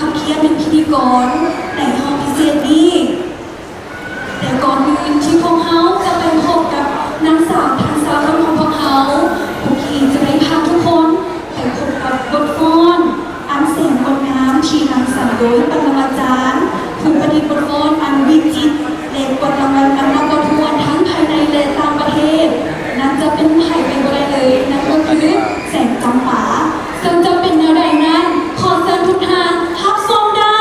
ຮັບກຽດເປັນພິທີກອນໃນຮອບພິເສດນີ້. ແຕ່ກ່ອນອື່ນທີ່ພວກເຮົາຈະໄປພົບກັບນາງສາວທັງຊາວຄົນຂອງພວກເຮົາ, ພວກທີ່ຈະໄດ້ພາທຸກຄົນໄປພົບກັບບົດຟ້ອນອັນແສນງົດງາມທີ່ລັງສັນໂດຍປະລະມາຈານ ຜູ້ປະດິດບົດຟ້ອນອັນວິຈິດ ແລະ ກວາດລາງວັນອັນນັບບໍ່ຖ້ວນທັງພາຍໃນ ແລະ ຕ່າງປະເທດ. ນັ້ນຈະເປັນໃຜໄປບໍ່ໄດ້ເລີຍ, ນັ້ນກໍຄືແສງຈຳປາ. ເຊິ່ງຈະເປັນແນວໃດນັ້ນ, ຂໍເຊີນທຸກທ່ານຮັບຊົມໄດ້.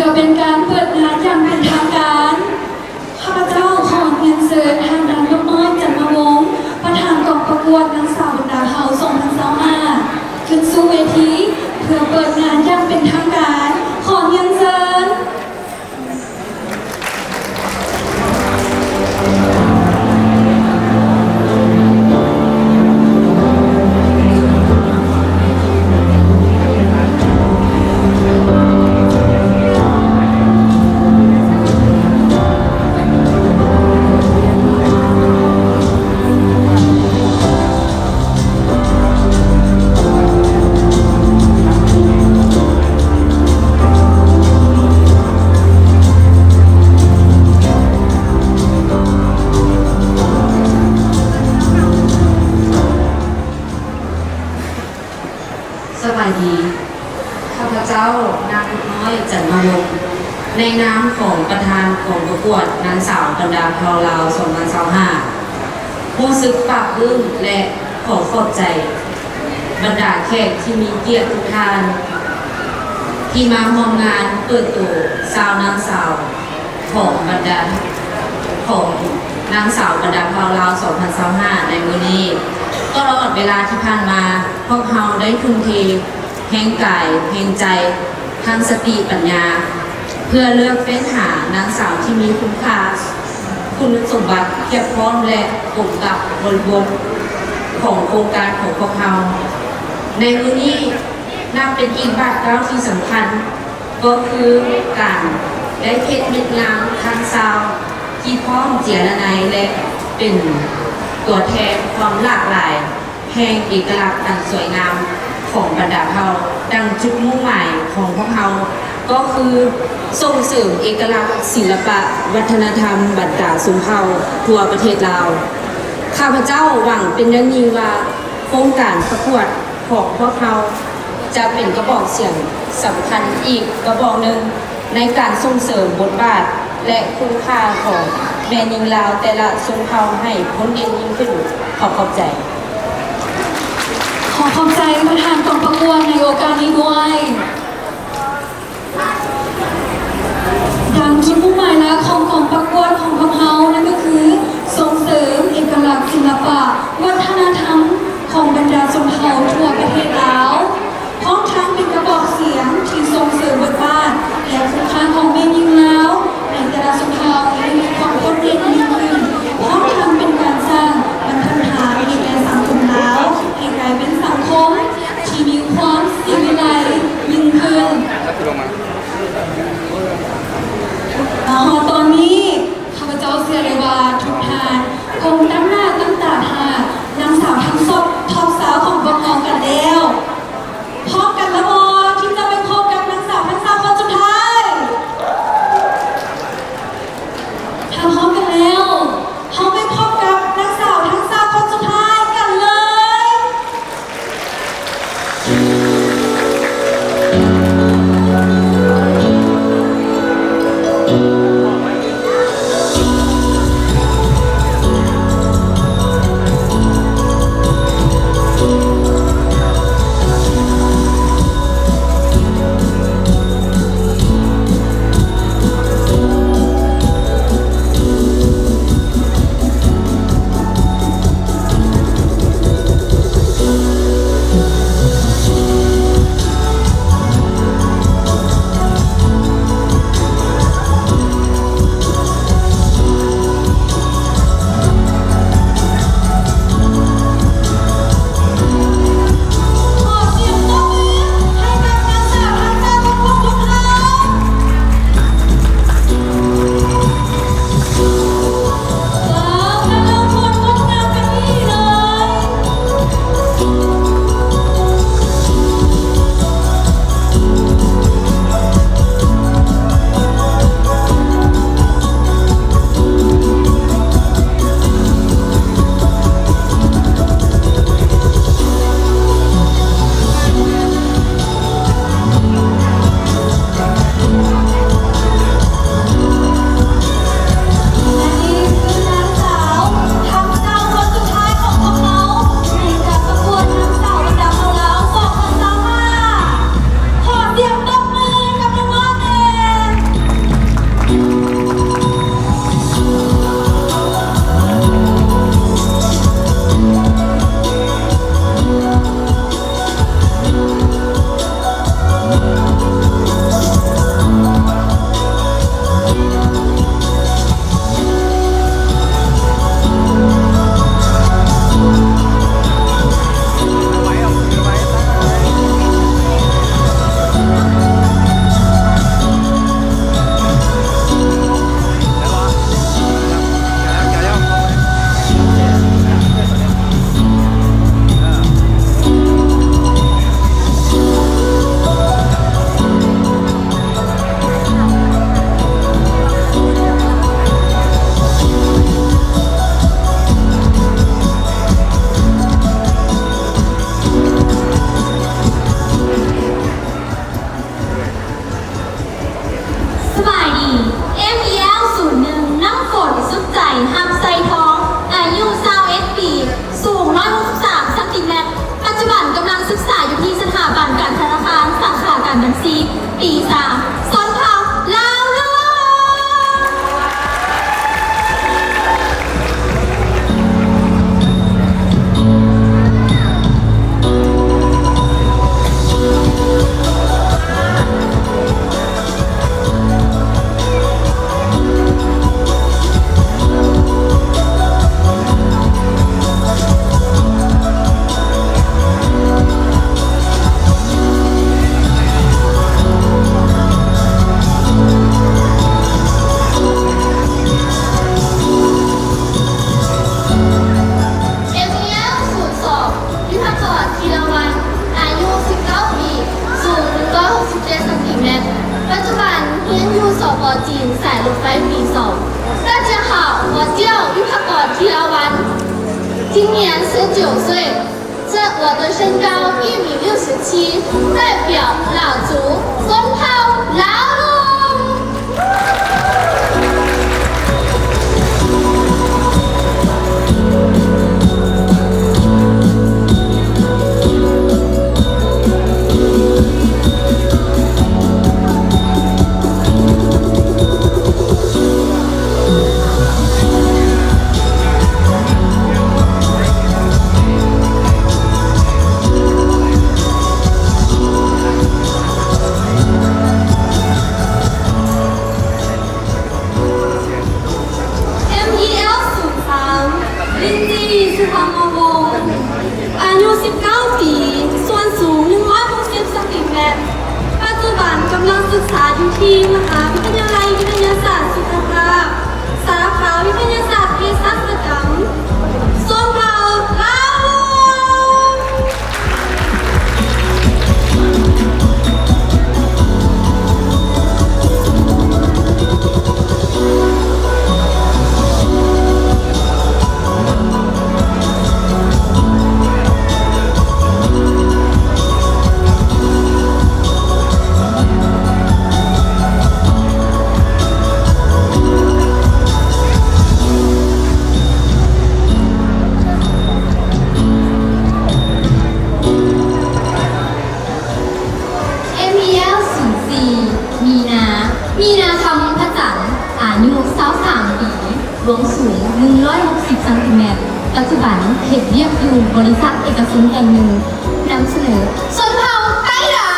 ເພື່ອເປັນການເປີດງານຢ່າງເປັນທາງການ, ຂ້າພະເຈົ້າຂໍຮຽນເຊີນທ່ານ ນາງນົກນ້ອຍ ຈັນມະວົງ ປະທານກອງປະກວດນາງສາວບັນດາເຜົ່າ ສອງພັນຊາວຫ້າ ຂຶ້ນສູ່ເວທີ ເພື່ອເປີດງານຢ່າງເປັນທາງການ. ຂໍຮຽນເຊີນ. ສະບາຍດີ. ຂ້າພະເຈົ້າ ນາງນົກນ້ອຍ ຈັນມະວົງ ໃນນາມຂອງປະທານກອງປະກວດນາງສາວບັນດາເຜົ່າລາວ ສອງພັນຊາວຫ້າ ຮູ້ສຶກປາບປຶ້ມ ແລະ ຂໍຂອບໃຈບັນດາແຂກທີ່ມີກຽດທຸກທ່ານ ທີ່ມາຮ່ວມງານເປີດໂຕຊາວນາງສາວ ຂອງບັນດາ ຂອງນາງສາວບັນດາເຜົ່າລາວ ສອງພັນຊາວຫ້າ ໃນມື້ນີ້. ຕະຫຼອດເວລາທີ່ຜ່ານມາ, ພວກເຮົາໄດ້ທຸ່ມເທແຮງກາຍ, ແຮງໃຈ, ທັງສະຕິປັນຍາ ເພື່ອເລືອກເຟ້ນຫານາງສາວທີ່ມີຄຸນຄ່າ, ຄຸນສົມບັດຮຽບພ້ອມ ແລະ ກົງກັບບໍລິບົດຂອງໂຄງການຂອງພວກເຮົາ. ໃນມື້ນີ້ ນັບເປັນອີກບາດກ້າວທີ່ສຳຄັນ ກໍຄືການໄດ້ເພັດເມັດງາມທັງຊາວທີ່ພ້ອມເຈຍລະໄນ ແລະ ເປັນຕົວແທນຄວາມຫຼາກຫຼາຍແຫ່ງເອກະລັກອັນສວຍງາມຂອງບັນດາເຜົ່າ. ດັ່ງຈຸດມຸ່ງໝາຍຂອງພວກເຮົາກໍຄືສົ່ງເສີມເອກະລັກສິລະປະວັດທະນະທຳບັນດາຊົນເຜົ່າທົ່ວປະເທດລາວ. ຂ້າພະເຈົ້າຫວັງເປັນຢ່າງຍິ່ງວ່າ ໂຄງການປະກວດຂອງພວກເຮົາ ຈະເປັນກະບອກສຽງສຳຄັນອີກກະບອກໜຶ່ງ ໃນການສົ່ງເສີມບົດບາດ ແລະ ຄຸນຄ່າຂອງແມ່ຍິງລາວແຕ່ລະຊົນເຜົ່າໃຫ້ພົ້ນເດັ່ນຍິ່ງຂຶ້ນ. ຂໍຂອບໃຈ. ຂໍຂອບໃຈປະທານກອງປະກວດໃນໂອກາດນີ້ດ້ວຍ. ດັ່ງຈຸດມຸ່ງໝາຍຫຼັກຂອງກອງປະກວດຂອງພວກເຮົາ ນັ້ນກໍຄື ສົ່ງເສີມເອກະລັກສິລະປະວັດທະນະທຳຂອງບັນດາຊົນເຜົ່າທົ່ວປະເທດລາວ, ພ້ອມທັງເປັນກະບອກສຽງທີ່ສົ່ງເສີມບົດບາດ ແລະ ຄຸນຄ່າຂອງແມ່ຍິງລາວໃນແຕ່ລະຊົນເຜົ່າໃຫ້ມີຄວາມໂດດເດັ່ນຍິ່ງຂຶ້ນ, ພ້ອມທັງເປັນການສ້າງບັນທັດຖານໃຫ້ແກ່ສັງຄົມລາວ ໃຫ້ກາຍເປັນສັງຄົມ ທີ່ມີຄວາມສີວິໄລຍິ່ງຂຶ້ນ. ມາຮອດຕອນນີ້ ຂ້າພະເຈົ້າເຊື່ອເລີຍວ່າທຸກທ່ານຄົງຕັ້ງໜ້າຕັ້ງຕາຖ້ານາງສາວທັງຊອບ ທັອບຊາວຂອງພວກເຮົາກັນແລ້ວ. ພ້ອມກັນແລ້ວບໍ່ ທີ່ຈະໄປພົບກັບນາງສາວທັງຊາວຄົນສຸດທ້າຍ? ຖ້າພ້ອມກັນແລ້ວ ເຮົາໄປພົບກັບນາງສາວທັງຊາວຄົນສຸດທ້າຍກັນເລີຍ. ຕີສາມ ຊົນເຜົ່າລາວລວມ. ເອັມອີແອລ ສູນສອງ ວິພາກອນ ທີລະວັນ ອາຍຸສິບເກົ້າປີ ສູງໜຶ່ງຮ້ອຍຫົກສິບເຈັດຊັງຕີແມັດ ປັດຈຸບັນຮຽນຢູ່ ສປ ຈີນ ສາຍລົດໄຟປີສອງ. 大家好，我叫วิภากร ธีรวรรณ 今年十九岁，这，我的身高一米六十七，代表老族松涛劳动。 ເອັມອີແອລ ສູນສາມ ລິນຈີ ສຸທຳມະວົງ ອາຍຸສິບເກົ້າປີ ສ່ວນສູງໜຶ່ງຮ້ອຍຫົກສິບຊັງຕີແມັດ ປັດຈຸບັນກຳລັງສຶກສາຢູ່ທີ່ມະຫາວິທະຍາໄລວິທະຍາສາດສຸຂະພາບ ສາຂາວິທະຍາສາດເພສັດຊະກຳ ຊົນເຜົ່າລາວ. ເອັມອີແອລ ສູນສີ່ ມີນາ ມີນາ ຄຳພະຈັນ ອາຍຸຊາວສາມປີ ລວມສູງໜຶ່ງຮ້ອຍຫົກສິບຊັງຕີແມັດ ປັດຈຸບັນເຮັດວຽກຢູ່ບໍລິສັດເອກະຊົນແຫ່ງໜຶ່ງ ນຳສະເໜີ ຊົນເຜົ່າໄຕດຳ.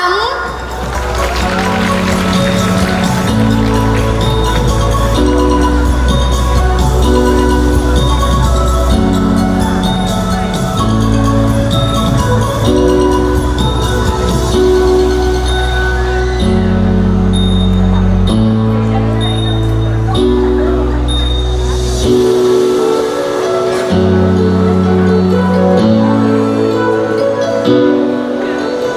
ເ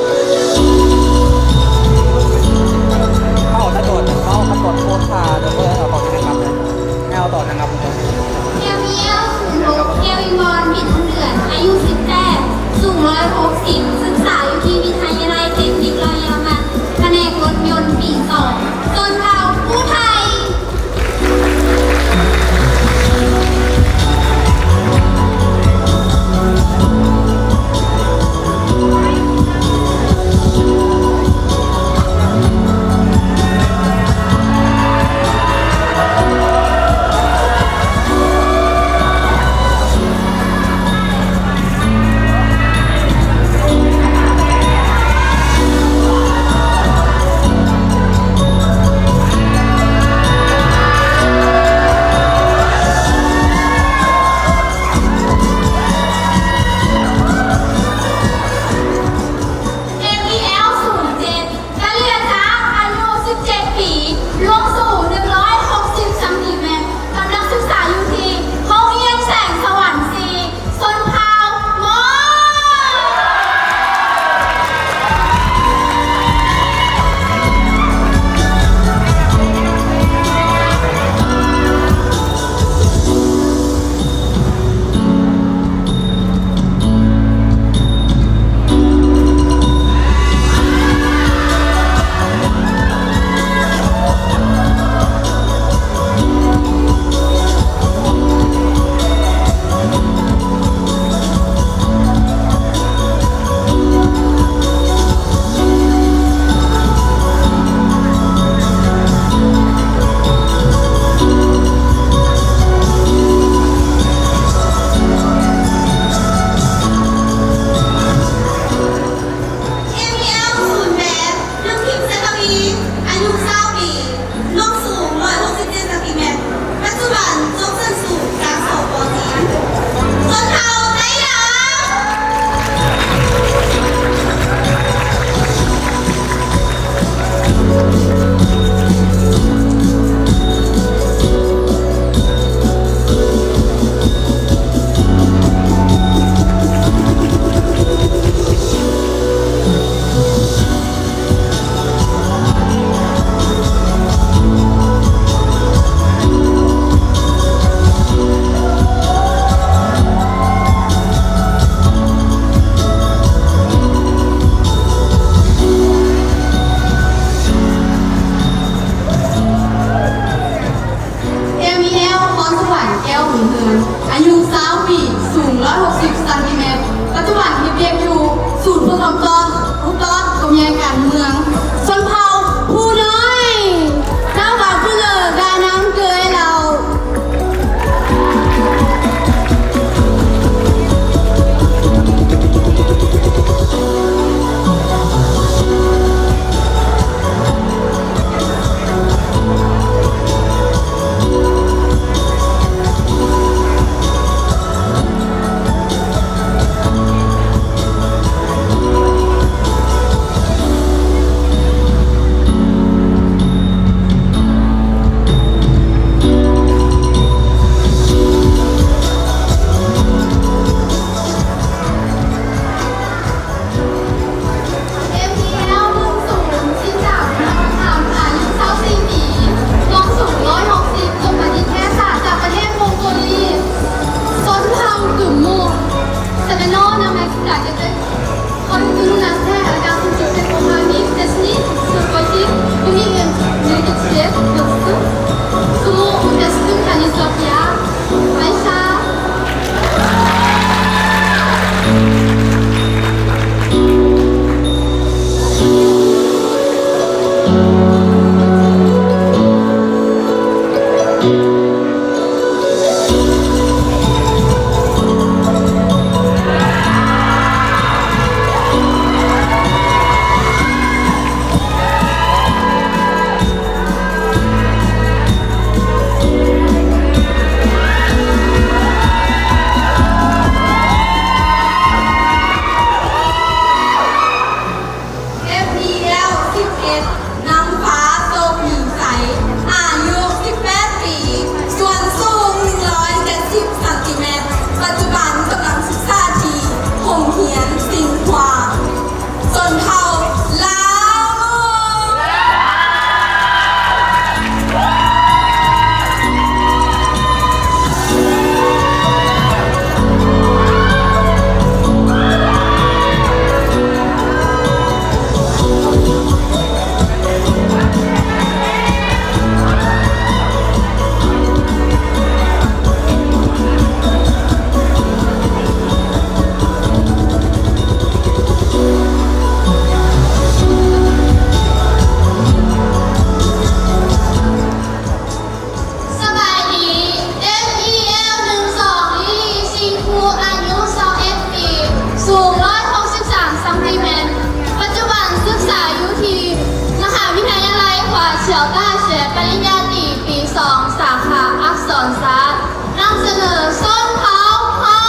大学ปริญญาตรีปีสอง สาขาอักษรศาสตร์ นำเสนอชนเผ่าฮอ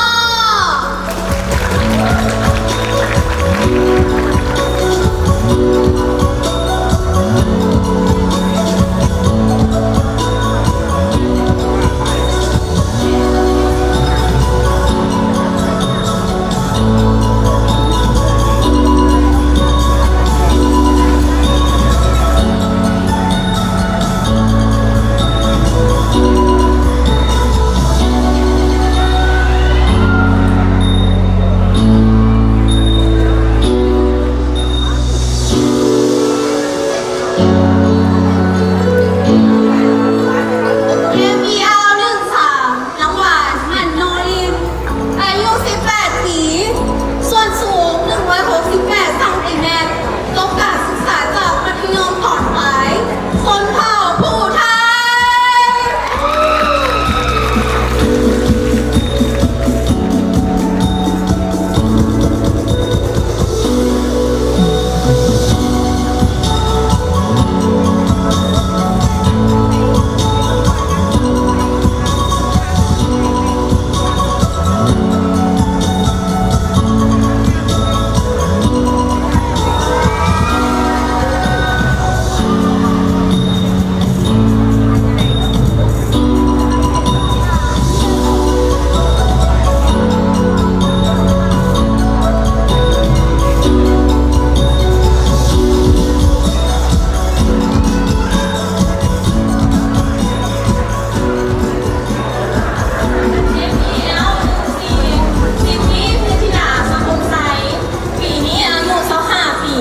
เอ็มอีแอล หนึ่งสาม น้ำหวาน หมั่นโนริน อายุสิบแปดปี ส่วนสูงหนึ่งร้อยหกสิบแปดเซนติเมตร จบการศึกษาจากมัธยมต้นปลาย ชนเผ่าภูไทย เอฟอีแอล หนึ่งสี่ สิทธิ เพชรธิดา สังคมไซ ปีนี้อายุซาวห้าปี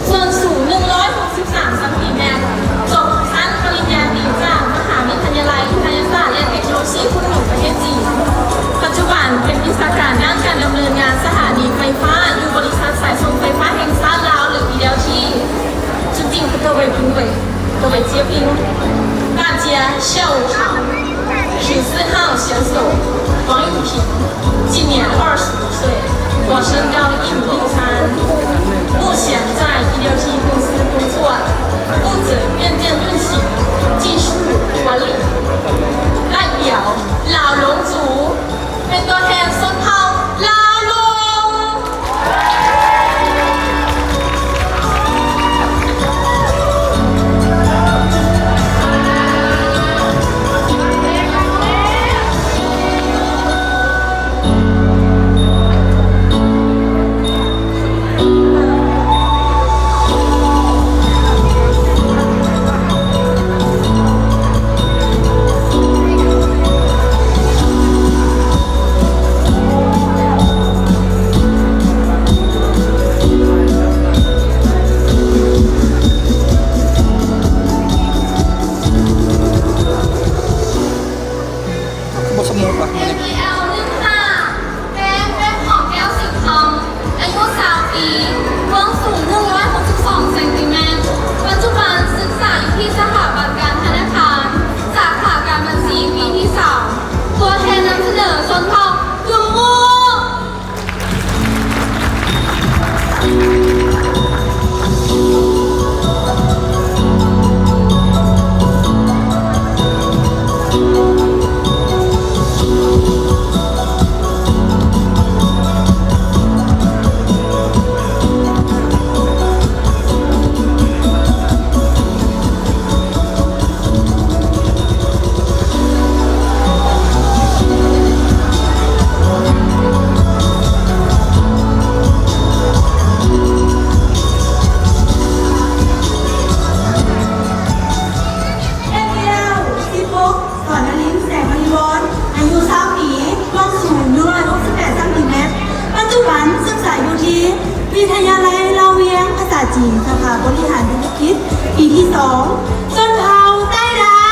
ส่วนสูงหนึ่งร้อยหกสิบสามเซนติเมตร จบชั้นปริญญาตรีจากมหาวิทยาลัยวิทยาศาสตร์และเทคโนโลยีฮุนหมิงประเทศจีน ปัจจุบันเป็นวิชาการด้านการดำเนินงานสถานีไฟฟ้าอยู่บริษัทสายส่งไฟฟ้าแห่งชาติลาว หรือ อีแอลที 尊敬各位评委、各位嘉宾，大家下午好。十四号选手王雨婷，今年二十五岁，我身高一米六三，目前在 อีแอลที 公司工作，负责变电运行、技术管理，代表老龙族 เป็นตัวแทนชนเผ่าลาวลง บ่สมมุติว่า เอ็มอีแอล หนึ่งห้า แป้ง แป้งหอมแก้ว สิงห์ทอง อายุ สาม ปี เบื้องสูง หนึ่งร้อยหกสิบสอง เซนติเมตร ปัจจุบันศึกษาอยู่ที่สถาบันการธนาคาร สาขาการบัญชี ปีที่สาม ตัวแทนนำเสนอชนเผ่าจุงมูเอฟแอล สิบหก สอนนลิน แสงมณีวร อายุ ซาว ปี ความสูง หนึ่งร้อยหกสิบแปด เซนติเมตร ปัจจุบันศึกษาอยู่ที่วิทยาลัยลาวเวียงภาษาจีน สาขาบริหารธุรกิจ ปีที่สอง ชนเผ่าใต้ดาว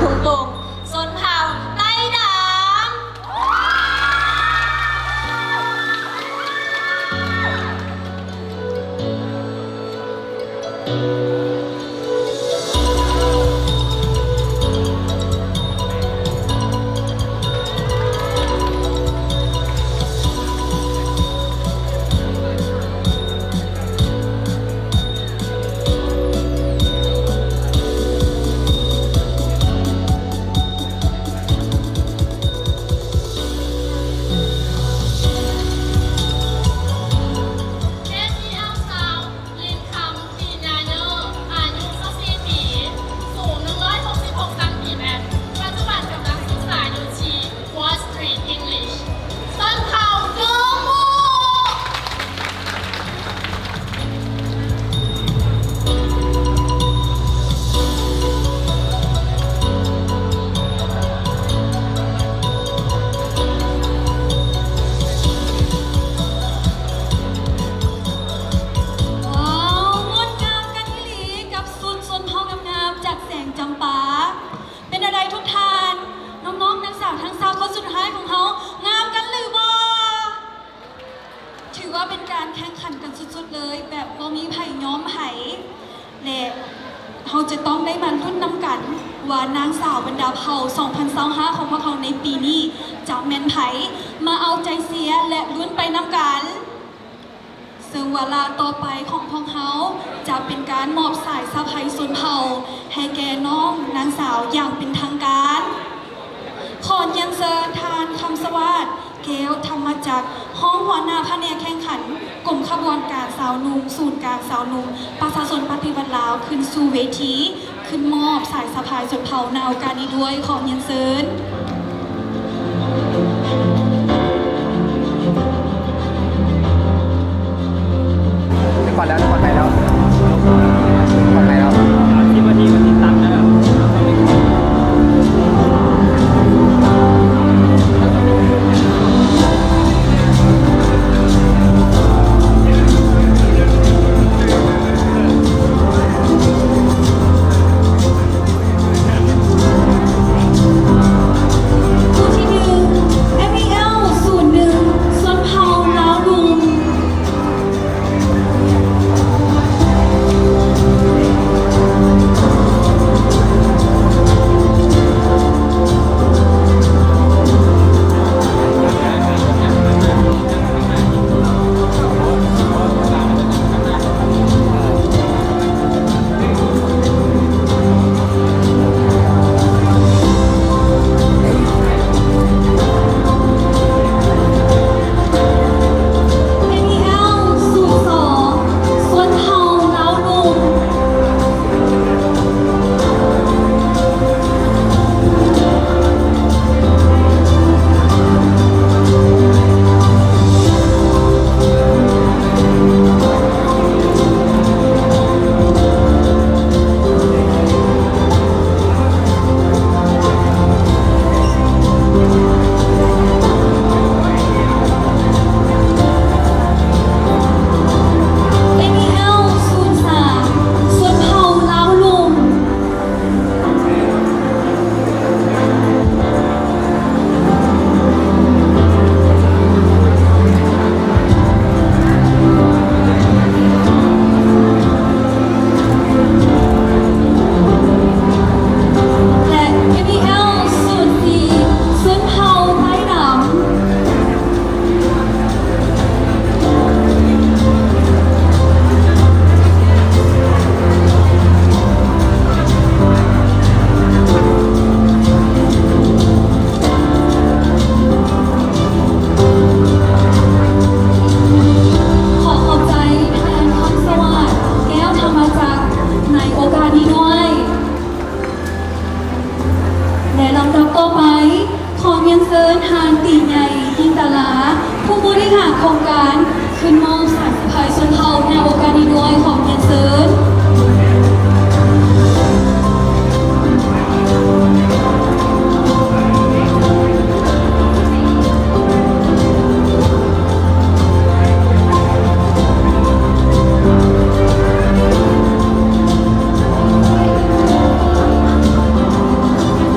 ທຸງວົງ ຊົນເຜົ່າໄຕ້ດຳ. ແດນນີແອລ ຊາວ ລິນຄຳ ຕີນາເນີ ອາຍຸຊາວສີ່ປີ ສູງໜຶ່ງຮ້ອຍຫົກສິບຫົກຊັງຕີແມັດ, ປັດຈຸບັນກຳລັງສຶກສາຢູ່ທີ່ Wall Street English ຊົນເຜົ່າກຶມບຸ. ວ້າວ ງົດງາມກັນອີ່ຫຼີ ກັບຊຸດຊົນເຜົ່າງາມໆ ຈາກແສງຈຳປາ. ເປັນແນວໃດທຸກທ່ານ? ນ້ອງໆ ນາງສາວທັງຊາວຄົນສຸດທ້າຍຂອງເຮົາ ງາມກັນຫຼືບໍ່? ຖືວ່າເປັນການແຂ່ງຂັນກັນສຸດໆ ເລີຍ ແບບບໍ່ມີໃຜຍອມໃຜ ແລະ ເຮົາຈະຕ້ອງໄດ້ມາລຸ້ນນຳກັນວ່າ ນາງສາວບັນດາເຜົ່າ ສອງພັນຊາວຫ້າ ຂອງພວກເຮົາໃນປີນີ້ ຈະແມ່ນໃຜ? ມາເອົາໃຈເຊຍ ແລະ ລຸ້ນໄປນຳກັນ. ເຊິ່ງວາລະຕໍ່ໄປຂອງພວກເຮົາຈະເປັນການມອບສາຍສະໃພຊົນເຜົ່າໃຫ້ແກ່ນ້ອງນາງສາວຢ່າງເປັນທາງການ. ຂໍຮຽນເຊີນທ່ານ ຄຳສະຫວາດ ແກ້ວທຳມະຈັກ ຮອງຫົວໜ້າພະແນກແຂ່ງຂັນ ກົມຂະບວນການຊາວໜຸ່ມ ສູນກາງຊາວໜຸ່ມ ປະຊາຊົນປະຕິວັດລາວ ຂຶ້ນສູ່ເວທີ ຂຶ້ນມອບສາຍສະພາຍຊົນເຜົ່າໃນໂອກາດນີ້ດ້ວຍ. ຂໍຮຽນເຊີນ. ໄດ້ຄວັນແລ້ວ ໄດ້ຄວັນໄປແລ້ວ ໄດ້ຄວັນໄປແລ້ວ. ສາມສິບນາທີກໍຕິດຕັ້ງໄດ້ແລ້ວ. ຄູ່ທີໜຶ່ງ ເອັມອີແອລ ສູນໜຶ່ງ ຊົນເຜົ່າລາວໜຸ່ມ. ເອັມອີແອລ ສູນສອງ ຊົນເຜົ່າລາວໜຸ່ມ. ເອັມອີແອລ ສູນສາມ ຊົນເຜົ່າລາວໜຸ່ມ. ແລະ ເອັມອີແອລ ສູນສີ່ ຊົນເຜົ່າໄມ້ດຳ. ຂໍຂອບໃຈທ່ານ ຄຳສະຫວາດ ແກ້ວທຳມະຈັກ ໃນໂອກາດນີ້ດ້ວຍ. ແລະ ລຳດັບຕໍ່ໄປ ຂໍຮຽນເຊີນທ່ານ ຕີໃຫຍ່ ຈິນຕະລາ ຜູ້ບໍລິຫານໂຄງການ ຂຶ້ນມອບສາຍສະພາຍຊົນເຜົ່າໃນໂອກາດນີ້ດ້ວຍ. ຂໍຮຽນເຊີນ. ຂໍ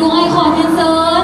ດ້ວຍ ຂໍຮຽນເຊີນ.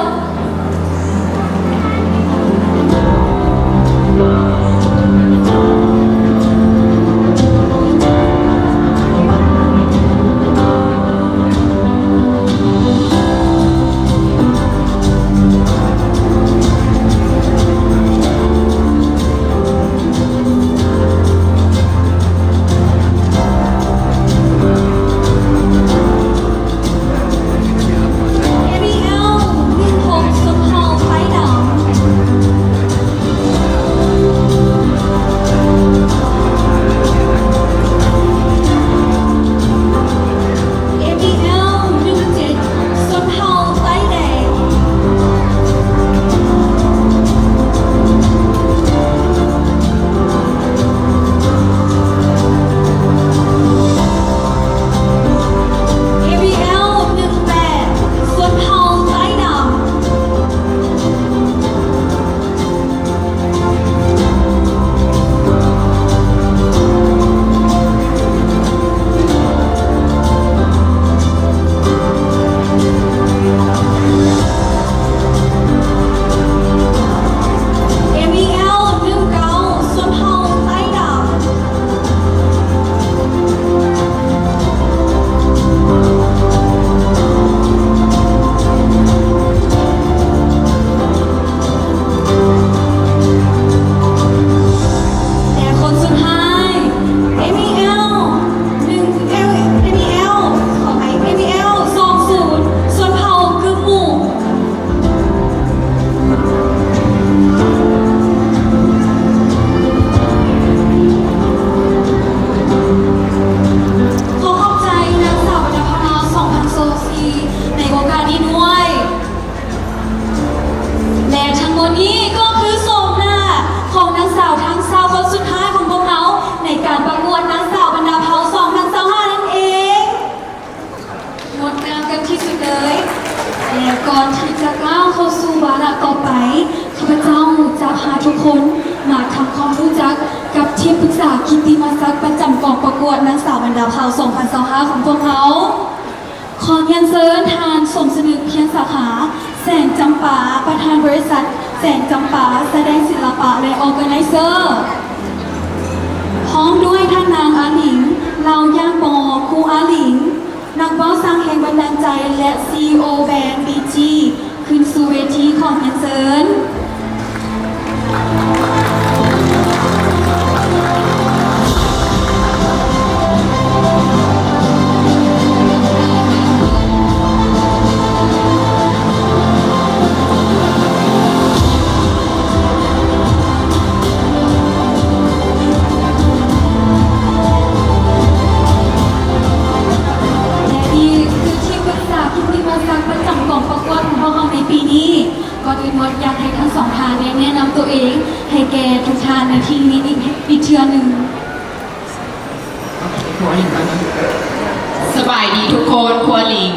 ສະບາຍດີທຸກຄົນ, ຄົວລິງ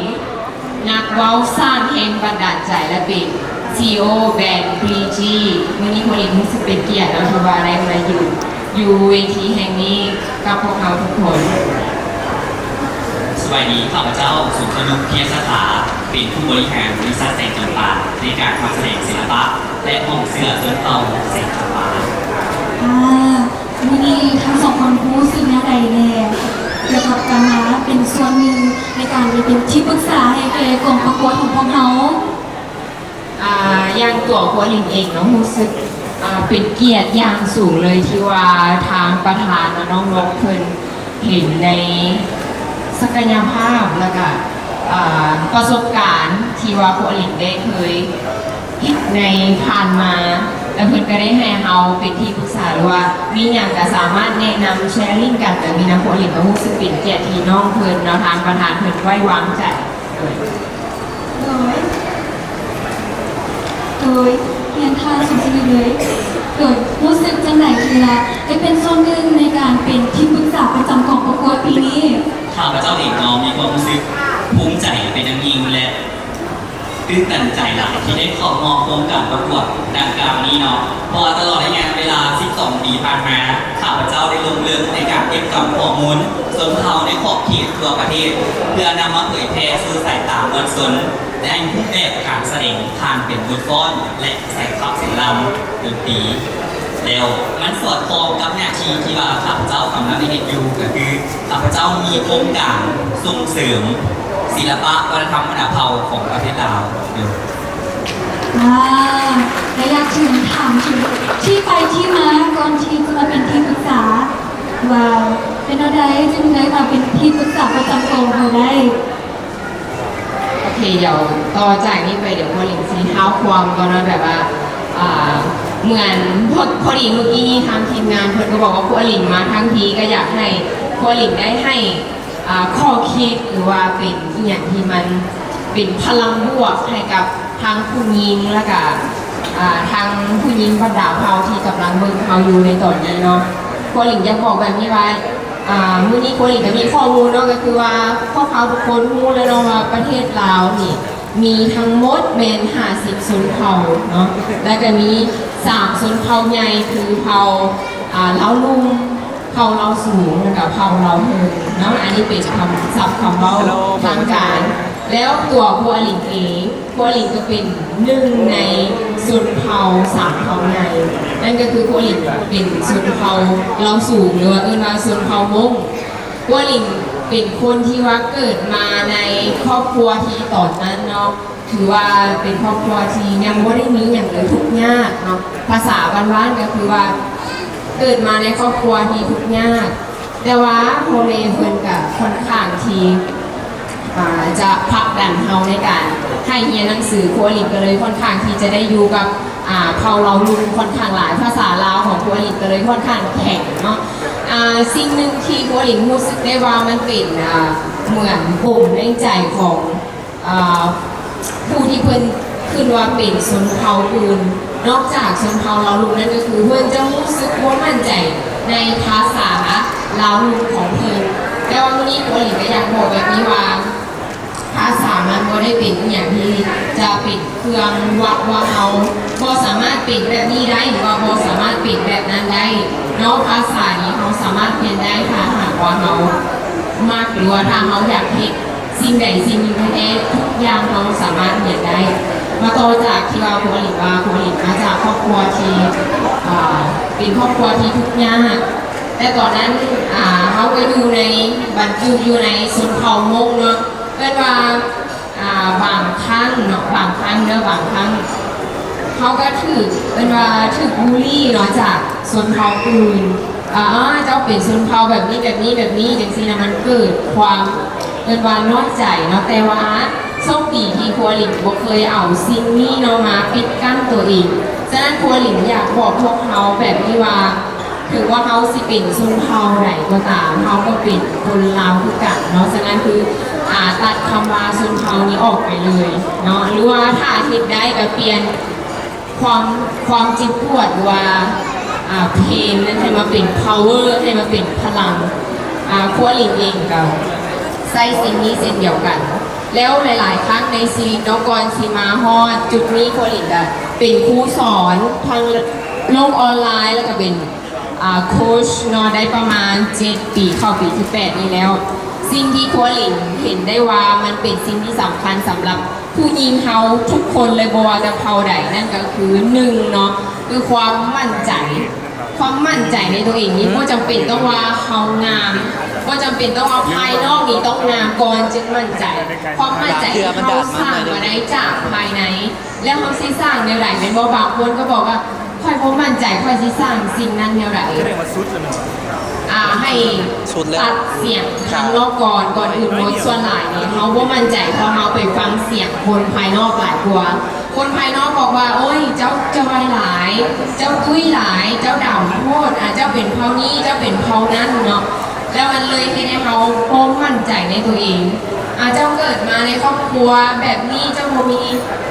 ນັກເວົ້າສ້າງແຮງບັນດານໃຈ ແລະ ເປັນ ຊີອີໂອ ແບຣນ ບຣີຈີ. ມື້ນີ້ຄົວລິງຮູ້ສຶກເປັນກຽດເນາະ ທີ່ວ່າໄດ້ມາຢືນຢູ່ເວທີແຫ່ງນີ້ກັບພວກເຮົາທຸກຄົນ. ສະບາຍດີ, ຂ້າພະເຈົ້າ ສົມທະນຸກ ພິຍະສະຖາ ເປັນຜູ້ບໍລິຫານບໍລິສັດແສງຈຳປາ ໃນການພັກສະແດງສິລະປະ ແລະ ຫ້ອງເສື້ອຊົນເຜົ່າແສງຈຳປາ. ອ່າ ມື້ນີ້ທັງສອງຄົນຮູ້ສຶກແນວໃດແດ່ ກ່ຽວກັບການມາເປັນສ່ວນໜຶ່ງໃນການໄດ້ເປັນທີ່ປຶກສາໃຫ້ແກ່ກອງປະກວດຂອງພວກເຮົາ? ອ່າ ຢ່າງຕົວຄົວລິງເອງເນາະ ຮູ້ສຶກ ອ່າ ເປັນກຽດຢ່າງສູງເລີຍ ທີ່ວ່າທາງປະທານ ແລະ ນ້ອງໆ ເພິ່ນເຫັນໃນສັກກະຍະພາບ ແລ້ວກະ ອ່າ ປະສົບການທີ່ວ່າຄົວລິງໄດ້ເຄີຍ ໃນຜ່ານມາ ແລະ ເພິ່ນກໍໄດ້ໃຫ້ເຮົາເປັນທີ່ປຶກສາ ຫຼືວ່າມີຫຍັງກໍສາມາດແນະນຳ ແຊລິງກັນ ແບບນີ້ນະ. ຄົວລິງກໍຮູ້ສຶກເປັນກຽດທີ່ນ້ອງເພິ່ນເນາະ ທາງປະທານເພິ່ນໄວ້ວາງໃຈ. ໂດຍ ໂດຍ ໂດຍຮຽນທ່ານສົມສະຫວີເລີຍ ໂດຍຮູ້ສຶກຈັ່ງໃດທີ່ວ່າໄດ້ເປັນສ່ວນໜຶ່ງໃນການເປັນທີ່ປຶກສາປະຈຳກອງປະກວດປີນີ້? ຂ້າພະເຈົ້າເອງເນາະ ມີຄວາມຮູ້ສຶກພູມໃຈເປັນຢ່າງຍິ່ງ ແລະ ຕື່ນຕັນໃຈຫຼາຍທີ່ໄດ້ເຂົ້າຮ່ວມໂຄງການປະກວດດັ່ງກ່າວນີ້ເນາະ ເພາະວ່າຕະຫຼອດໄລຍະເວລາສິບສອງປີຜ່ານມາ ຂ້າພະເຈົ້າໄດ້ລົງເລິກໃນການເກັບກຳຂໍ້ມູນ ຊົນເຜົ່າໃນຂອບເຂດທົ່ວປະເທດ ເພື່ອນຳມາເຜີຍແຜ່ສູ່ສາຍຕາມວນຊົນ ແລະ ໃຫ້ຮູບແບບການສະແດງຜ່ານເປັນບົດຟ້ອນ ແລະ ສາຍຂັບສາຍລຳດົນຕີ. ແລ້ວມັນສອດຄ່ອງກັບໜ້າທີ່ທີ່ວ່າຂ້າພະເຈົ້າກຳລັງໄດ້ເຮັດຢູ່ ກໍຄືຂ້າພະເຈົ້າມີໂຄງການສົ່ງເສີມສິລະປະວັດທະນະທຳວັນນະເຜົ່າຂອງປະເທດລາວຢູ່. ອ່າ ແລະ ຢາກເຊີນຖາມເຖິງທີ່ໄປທີ່ມາກ່ອນທີ່ຈະມາເປັນທີ່ປຶກສາ ວ່າເປັນແນວໃດຈຶ່ງໄດ້ມາເປັນທີ່ປຶກສາປະຈຳກອງເຮົາໄດ້? ໂອເຄ ດຽວຕໍ່ຈາກນີ້ໄປ ດຽວພໍ່ລິງຊິທ້າວຄວາມກ່ອນເນາະ ແບບວ່າ ອ່າ ເໝືອນພໍ ພໍດີມື້ກີ້ນີ້ທາງທີມງານເພິ່ນກໍບອກວ່າ ຄວາລິງມາທັງທີກໍຢາກໃຫ້ຄວາລິງໄດ້ໃຫ້ ອ່າ ຂໍ້ຄິດ ຫຼືວ່າເປັນອີ່ຫຍັງທີ່ມັນເປັນພະລັງບວກໃຫ້ກັບທາງຜູ້ຍິງ ແລ້ວກະ ອ່າ ທາງຜູ້ຍິງບັນດາເຜົ່າທີ່ກຳລັງເບິ່ງເຮົາຢູ່ໃນຕອນນີ້ເນາະ. ຄວາລິງຢາກບອກແບບນີ້ວ່າ ອ່າ ມື້ນີ້ໂຄລິນກໍມີຂໍ້ມູນເນາະ ກໍຄືວ່າພວກເຮົາທຸກຄົນຮູ້ແລ້ວເນາະວ່າປະເທດລາວນີ້ມີທັງໝົດແມ່ນຫ້າສິບຊົນເຜົ່າເນາະ ແລ້ວກໍມີສາມຊົນເຜົ່າໃຫຍ່ ຄືເຜົ່າ ອ່າ ລາວລຸ່ມ ເຜົ່າລາວສູງ ແລ້ວກໍເຜົ່າລາວເທິງເນາະ. ອັນນີ້ເປັນຄຳສັບຄຳເວົ້າທາງການ ແລ້ວຕົວຄົວລິນເອງ ຄົວລິນກໍເປັນໜຶ່ງໃນຊົນເຜົ່າສາມເຜົ່າໃຫຍ່ ນັ້ນກໍຄືຄົວລິນເປັນຊົນເຜົ່າລາວສູງ ຫຼືວ່າເອີ້ນວ່າຊົນເຜົ່າມົ້ງ. ຄົວລິນເປັນຄົນທີ່ວ່າເກີດມາໃນຄອບຄົວທີ່ຕອນນັ້ນເນາະ ຖືວ່າເປັນຄອບຄົວທີ່ຍັງບໍ່ໄດ້ມີຫຍັງເລີຍ ທຸກຍາກເນາະ. ພາສາບ້ານໆກໍຄືວ່າເກີດມາໃນຄອບຄົວທີ່ທຸກຍາກ ແຕ່ວ່າພໍ່ແມ່ເພິ່ນກໍຄ່ອນຂ້າງທີ່ ອ່າ ຈະຜັກດັນເຮົາໃນການໃຫ້ຮຽນໜັງສື ຄົວລິນກໍເລີຍຄ່ອນຂ້າງທີ່ຈະໄດ້ຢູ່ກັບ ອ່າ ເຜົ່າລາວລຸ່ມຄ່ອນຂ້າງຫຼາຍ ພາສາລາວຂອງຄົວລິນກໍເລີຍຄ່ອນຂ້າງແຂງເນາະ. ອ່າ ສິ່ງໜຶ່ງທີ່ຄົວລິນຮູ້ສຶກໄດ້ວ່າມັນເປັນ ອ່າ ເໝືອນປົມໃນໃຈຂອງ ອ່າ ຜູ້ທີ່ເພິ່ນຂຶ້ນວ່າເປັນຊົນເຜົ່າອື່ນ ນອກຈາກຊົນເຜົ່າລາວລຸ່ມນັ້ນ ກໍຄືເພິ່ນຈະຮູ້ສຶກບໍ່ໝັ້ນໃຈໃນພາສາລາວລຸ່ມຂອງເພິ່ນ. ແຕ່ວ່າມື້ນີ້ໂຄລິນກໍຢາກບອກແບບນີ້ວ່າ ພາສາມັນບໍ່ໄດ້ເປັນອີ່ຫຍັງທີ່ຈະເປັນເຄື່ອງວັດວ່າເຮົາບໍ່ສາມາດເປັນແບບນີ້ໄດ້ ຫຼືວ່າບໍ່ສາມາດເປັນແບບນັ້ນໄດ້ເນາະ. ພາສານີ້ເຮົາສາມາດຮຽນໄດ້ ຖ້າຫາກວ່າເຮົາມັກ ຫຼືວ່າຖ້າເຮົາຢາກເຮັດ ສິ່ງໃດສິ່ງໜຶ່ງແທ້ໆ ທຸກຢ່າງເຮົາສາມາດຮຽນໄດ້. ມາຕໍ່ຈາກທີ່ວ່າໂຄລິນວ່າ ໂຄລິນມາຈາກຄອບຄົວທີ່ ອ່າ ເປັນຄອບຄົວທີ່ທຸກຍາກ ແຕ່ຕອນນັ້ນ ອ່າ ເຮົາກໍຢູ່ໃນ ບັນຈຸຢູ່ໃນຊົນເຜົ່າມົ້ງເນາະ ເອີ້ນວ່າ ອ່າ ບາງຄັ້ງເນາະ ບາງຄັ້ງເດີ ບາງຄັ້ງ ເຮົາກໍຖືກ ເອີ້ນວ່າຖືກບູລີເນາະ ຈາກຊົນເຜົ່າອື່ນ ອ່າ ເຈົ້າເປັນຊົນເຜົ່າແບບນີ້ ແບບນີ້ ແບບນີ້ ຈັ່ງຊີ້ນະ ມັນເກີດຄວາມ ເອີ້ນວ່ານ້ອຍໃຈເນາະ. ແຕ່ວ່າໂຊກດີທີ່ຄົວລິນບໍ່ເຄີຍເອົາສິ່ງນີ້ເນາະມາປິດກັ້ນຕົວເອງ. ສະນັ້ນຄົວລິນຢາກບອກພວກເຮົາແບບນີ້ວ່າ ເຖິງວ່າເຮົາຊິເປັນຊົນເຜົ່າໃດກໍຕາມ ເຮົາກໍເປັນຄົນລາວຄືກັນເນາະ. ສະນັ້ນຄື ອ່າ ຕັດຄຳວ່າຊົນເຜົ່ານີ້ອອກໄປເລີຍເນາະ ຫຼືວ່າຖ້າເຮັດໄດ້ກໍປ່ຽນ ຄວາມ ຄວາມເຈັບປວດ ຫຼືວ່າ ອ່າ ເພນນັ້ນໃຫ້ມາເປັນພາວເວີ ໃຫ້ມາເປັນພະລັງ. ອ່າ ຄົວລິນເອງກໍໃຊ້ສິ່ງນີ້ເຊັ່ນດຽວກັນ ແລ້ວຫຼາຍໆຄັ້ງໃນຊີວິດເນາະ ກ່ອນຊິມາຮອດຈຸດນີ້ ຄົວລິນກໍເປັນຄູສອນທາງໂລກອອນລາຍ ແລ້ວກໍເປັນ ອ່າ ໂຄຊເນາະ ໄດ້ປະມານເຈັດປີ ເຂົ້າປີທີແປດນີ້ແລ້ວ. ສິ່ງທີ່ຄົວລິນເຫັນໄດ້ວ່າມັນເປັນສິ່ງທີ່ສຳຄັນສຳລັບ ຜູ້ຍິງເຮົາທຸກຄົນເລີຍ ບໍ່ວ່າແຕ່ເຜົ່າໃດ ນັ້ນກໍຄື ໜຶ່ງເນາະ ຄືຄວາມໝັ້ນໃຈ. ຄວາມໝັ້ນໃຈໃນຕົວເອງນີ້ ບໍ່ຈຳເປັນຕ້ອງວ່າເຮົາງາມ ບໍ່ຈຳເປັນຕ້ອງວ່າພາຍນອກນີ້ຕ້ອງງາມກ່ອນຈຶ່ງໝັ້ນໃຈ. ຄວາມໝັ້ນໃຈທີ່ເຮົາສ້າງມາໄດ້ຈາກພາຍໃນ ແລ້ວເຮົາຊິສ້າງແນວໃດແມ່ນບໍ່? ບາງຄົນກໍບອກວ່າ ຂ້ອຍບໍ່ໝັ້ນໃຈ ຂ້ອຍຊິສ້າງສິ່ງນັ້ນແນວໃດ? ອ່າ ໃຫ້ຕັດສຽງທາງນອກກ່ອນ ກ່ອນອື່ນໝົດ. ສ່ວນຫຼາຍນີ້ເຮົາບໍ່ໝັ້ນໃຈ ເພາະເຮົາໄປຟັງສຽງຄົນພາຍນອກຫຼາຍກວ່າ. ຄົນພາຍນອກບອກວ່າ ໂອ້ຍ ເຈົ້າຈ່ອຍຫຼາຍ ເຈົ້າຕຸ້ຍຫຼາຍ ເຈົ້າດຳໂພດ ອ່າ ເຈົ້າເປັນເຜົ່ານີ້ ເຈົ້າເປັນເຜົ່ານັ້ນເນາະ. ແລ້ວມັນເລີຍເຮັດໃຫ້ເຮົາບໍ່ໝັ້ນໃຈໃນຕົວເອງ. ອ່າ ເຈົ້າເກີດມາໃນຄອບຄົວແບບນີ້ ເຈົ້າບໍ່ມີ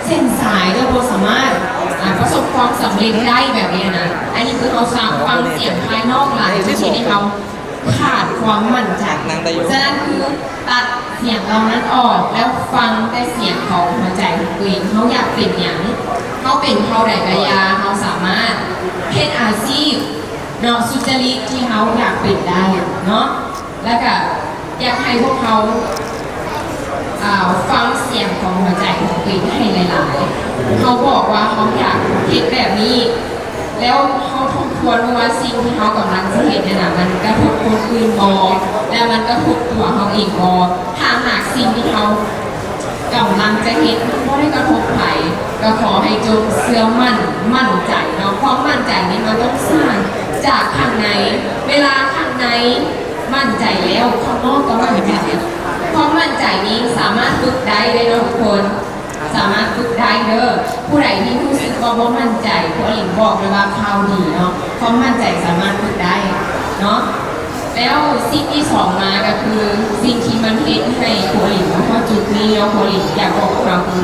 ເສັ້ນສາຍ ເຈົ້າບໍ່ສາມາດ ອ່າ ປະສົບຄວາມສຳເລັດໄດ້ແບບນີ້ນະ. ອັນນີ້ຄືເຮົາຟັງສຽງພາຍນອກຫຼາຍ ມັນເຮັດໃຫ້ເຮົາຂາດຄວາມໝັ້ນໃຈ. ສະນັ້ນຄືຕັດສຽງເຫຼົ່ານັ້ນອອກ ແລ້ວຟັງແຕ່ສຽງຂອງຫົວໃຈຂອງຕົວເອງ. ເຮົາຢາກເປັນຫຍັງ? ເຮົາເປັນເຜົ່າໃດກະຢ່າ ເຮົາສາມາດເຮັດອາຊີບ ເນາະ ສຸດຈະລິດທີ່ເຮົາຢາກເປັນໄດ້ເນາະ. ເ ແລ້ວກະຢາກໃຫ້ພວກເຮົາ ອ່າ ຟັງສຽງຂອງຫົວໃຈຂອງຕົວເອງໃຫ້ຫຼາຍໆ. ເຮົາບອກວ່າເຮົາຢາກເຮັດແບບນີ້ ແລ້ວເຮົາທົບທວນວ່າສິ່ງທີ່ເຮົາກຳລັງຈະເຮັດນັ້ນນະ ມັນກະທົບຄົນອື່ນບໍ່ ແລະ ມັນກະທົບຕົວເຮົາເອງບໍ່? ຖ້າຫາກສິ່ງທີ່ເຮົາກຳລັງຈະເຮັດມັນບໍ່ໄດ້ກະທົບໃຜ ກະຂໍໃຫ້ຈົ່ງເຊື່ອໝັ້ນ, ໝັ້ນໃຈເນາະ. ຄວາມໝັ້ນໃຈນີ້ມັນຕ້ອງສ້າງຈາກຂ້າງໃນ. ເວລາຂ້າງໃນ ໝັ້ນໃຈແລ້ວ ຂ້າງນອກກໍໝັ້ນໃຈ. ຄວາມໝັ້ນໃຈນີ້ສາມາດຝຶກໄດ້ເດ້ເນາະທຸກຄົນ, ສາມາດຝຶກໄດ້ເດີ. ຜູ້ໃດທີ່ຮູ້ສຶກວ່າບໍ່ໝັ້ນໃຈ, ຄູອາລິນບອກເລີຍວ່າຂ່າວດີເນາະ, ຄວາມໝັ້ນໃຈສາມາດຝຶກໄດ້ເນາະ. ແລ້ວສິ່ງທີສອງມາກໍຄື ສິ່ງທີ່ມັນເຮັດໃຫ້ຄູອາລິນມາຮອດຈຸດນີ້ເນາະ, ຄູອາລິນຢາກບອກພວກເຮົາຄື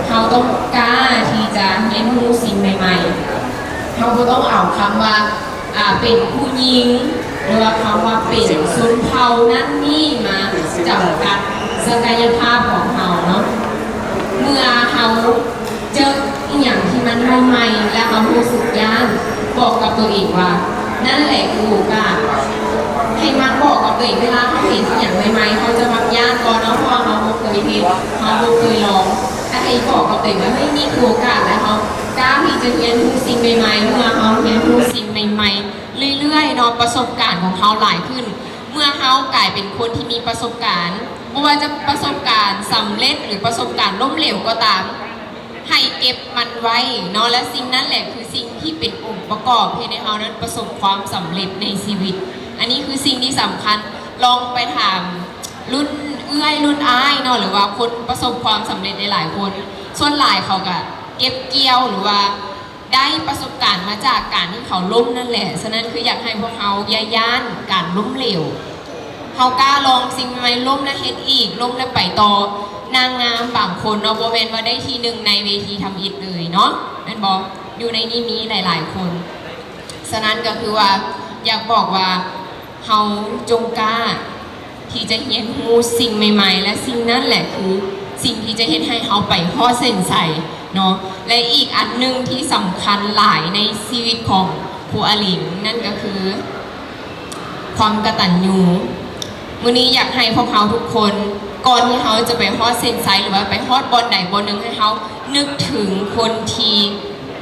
ເຮົາຕ້ອງກ້າທີ່ຈະຮຽນຮູ້ສິ່ງໃໝ່ໆ. ເຮົາບໍ່ຕ້ອງເອົາຄຳວ່າ ອ່າ ເປັນຜູ້ຍິງ ຫຼືວ່າຄຳວ່າເປັນຊົນເຜົ່ານັ້ນນີ້ມາຈຳກັດສັກກະຍະພາບຂອງເຮົາເນາະ. ເມື່ອເຮົາເຈີອີ່ຫຍັງທີ່ມັນໃໝ່ໆ ແລະ ເຮົາຮູ້ສຶກຢ້ານ, ບອກກັບຕົວເອງວ່າ ນັ້ນແຫຼະຄືໂອກາດ. ໃຫ້ມັກບອກກັບຕົວເອງ ເວລາເຮົາເຫັນອີ່ຫຍັງໃໝ່ໆ ເຮົາຈະມັກຢ້ານກ່ອນເນາະ, ເພາະວ່າເຮົາບໍ່ເຄີຍເຮັດ, ເຮົາບໍ່ເຄີຍລອງ. ແຕ່ໃຫ້ບອກກັບຕົວເອງວ່າ ເຮີ້ຍ ນີ້ຄືໂອກາດ ແລະ ເຮົາກ້າທີ່ຈະຮຽນຮູ້ສິ່ງໃໝ່ໆ. ເມື່ອເຮົາຮຽນຮູ້ສິ່ງໃໝ່ໆ ເລື້ອຍໆເນາະ, ປະສົບການຂອງເຮົາຫຼາຍຂຶ້ນ. ເມື່ອເຮົາກາຍເປັນຄົນທີ່ມີປະສົບການ, ບໍ່ວ່າຈະປະສົບການສຳເລັດ ຫຼື ປະສົບການລົ້ມເຫຼວກໍຕາມ, ໃຫ້ເກັບມັນໄວ້ເນາະ. ແລະ ສິ່ງນັ້ນແຫຼະຄືສິ່ງທີ່ເປັນອົງປະກອບເຮັດໃຫ້ເຮົານັ້ນປະສົບຄວາມສຳເລັດໃນຊີວິດ. ອັນນີ້ຄືສິ່ງທີ່ສຳຄັນ. ລອງໄປຖາມລຸ້ນເອື້ອຍ, ລຸ້ນອ້າຍເນາະ, ຫຼືວ່າຄົນປະສົບຄວາມສຳເລັດຫຼາຍໆຄົນ, ສ່ວນຫຼາຍເຂົາກະເກັບກ່ຽວ ຫຼືວ່າ ໄດ້ປະສົບການມາຈາກການທີ່ເຂົາລົ້ມນັ້ນແຫຼະ. ສະນັ້ນຄືຢາກໃຫ້ພວກເຮົາຢ່າຢ້ານການລົ້ມເຫຼວ. ເຮົາກ້າລອງສິ່ງໃໝ່ໆ, ລົ້ມແລ້ວເຮັດອີກ, ລົ້ມແລ້ວໄປຕໍ່. ນາງງາມບາງຄົນເນາະ, ບໍ່ແມ່ນວ່າໄດ້ທີໜຶ່ງໃນເວທີທຳອິດເລີຍເນາະ, ແມ່ນບໍ່? ຢູ່ໃນນີ້ມີຫຼາຍໆຄົນ. ສະນັ້ນກໍຄືວ່າຢາກບອກວ່າ ເຮົາຈົ່ງກ້າທີ່ຈະຮຽນຮູ້ສິ່ງໃໝ່ໆ ແລະ ສິ່ງນັ້ນແຫຼະຄືສິ່ງທີ່ຈະເຮັດໃຫ້ເຮົາໄປຮອດເສັ້ນໄຊເນາະ. ແລະ ອີກອັນໜຶ່ງທີ່ສຳຄັນຫຼາຍໃນຊີວິດຂອງຄູອາລິນ ນັ້ນກໍຄືຄວາມກະຕັນຍູ. ມື້ນີ້ຢາກໃຫ້ພວກເຮົາທຸກຄົນ ກ່ອນທີ່ເຮົາຈະໄປຮອດເສັ້ນໄຊ ຫຼືວ່າໄປຮອດບ່ອນໃດບ່ອນໜຶ່ງ ໃຫ້ເຮົານຶກເຖິງຄົນທີ່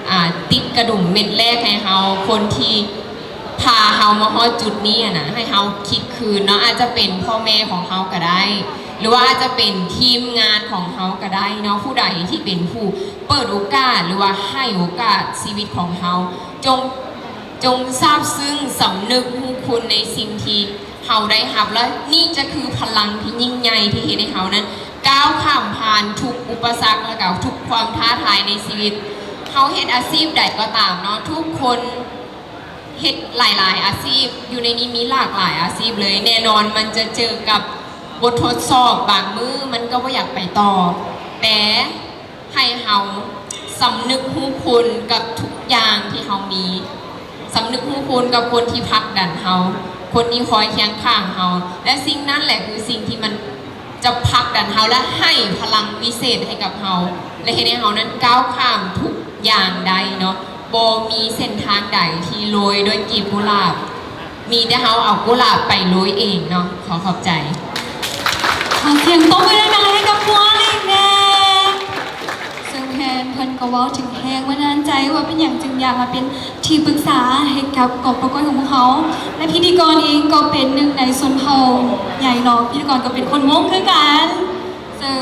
ອ່າ ຕິດກະດຸມເມັດແລກໃຫ້ເຮົາ, ຄົນທີ່ ພາເຮົາມາຮອດຈຸດນີ້ຫັ້ນນະ, ໃຫ້ເຮົາຄິດຄືນເນາະ, ອາດຈະເປັນພໍ່ແມ່ຂອງເຮົາກໍໄດ້ ຫຼືວ່າອາດຈະເປັນທີມງານຂອງເຮົາກໍໄດ້ເນາະ, ຜູ້ໃດທີ່ເປັນຜູ້ເປີດໂອກາດ ຫຼືວ່າໃຫ້ໂອກາດຊີວິດຂອງເຮົາ. ຈົ່ງ ຈົ່ງຊາບຊຶ້ງສຳນຶກຮູ້ຄຸນໃນສິ່ງທີ່ເຮົາໄດ້ຮັບ, ແລະ ນີ້ຈະຄືພະລັງທີ່ຍິ່ງໃຫຍ່ທີ່ເຮັດໃຫ້ເຮົານັ້ນກ້າວຂ້າມຜ່ານທຸກອຸປະສັກ ແລະ ກະທຸກຄວາມທ້າທາຍໃນຊີວິດ. ເຮົາເຮັດອາຊີບໃດກໍຕາມເນາະ, ທຸກຄົນ ເຮັດຫຼາຍໆອາຊີບ, ຢູ່ໃນນີ້ມີຫຼາກຫຼາຍອາຊີບເລີຍ. ແນ່ນອນມັນຈະເຈີກັບບົດທົດສອບ, ບາງມື້ມັນກໍບໍ່ຢາກໄປຕໍ່, ແຕ່ໃຫ້ເຮົາສຳນຶກຮູ້ຄຸນກັບທຸກຢ່າງທີ່ເຮົາມີ, ສຳນຶກຮູ້ຄຸນກັບຄົນທີ່ຜັກດັນເຮົາ, ຄົນທີ່ຄອຍຄຽງຂ້າງເຮົາ, ແລະ ສິ່ງນັ້ນແຫຼະຄືສິ່ງທີ່ມັນ ຈະຜັກດັນເຮົາ ແລະ ໃຫ້ພະລັງວິເສດໃຫ້ກັບເຮົາ ແລະ ເຮັດໃຫ້ເຮົານັ້ນກ້າວຂ້າມທຸກຢ່າງໄດ້ເນາະ. ບໍ່ມີເສັ້ນທາງໃດທີ່ໂລຍດ້ວຍກລີບກຸຫຼາບ, ມີແຕ່ເຮົາເອົາກຸຫຼາບໄປໂລຍເອງເນາະ. ຂໍຂອບໃຈ. ຂໍສຽງຕົບມືດັງໆໃຫ້ກັບຄົວເອງແດ່. ເຊິ່ງແພນເພິ່ນກໍເວົ້າເຖິງແຮງບັນດານໃຈວ່າເປັນຫຍັງຈຶ່ງຢາກມາເປັນທີ່ປຶກສາໃຫ້ກັບກອງປະກວດຂອງພວກເຮົາ ແລະ ພິທີກອນເອງກໍເປັນໜຶ່ງໃນຊົນເຜົ່າໃຫຍ່ເນາະ, ພິທີກອນກໍເປັນຄົນມົ້ງຄືກັນ. ເຊິ່ງ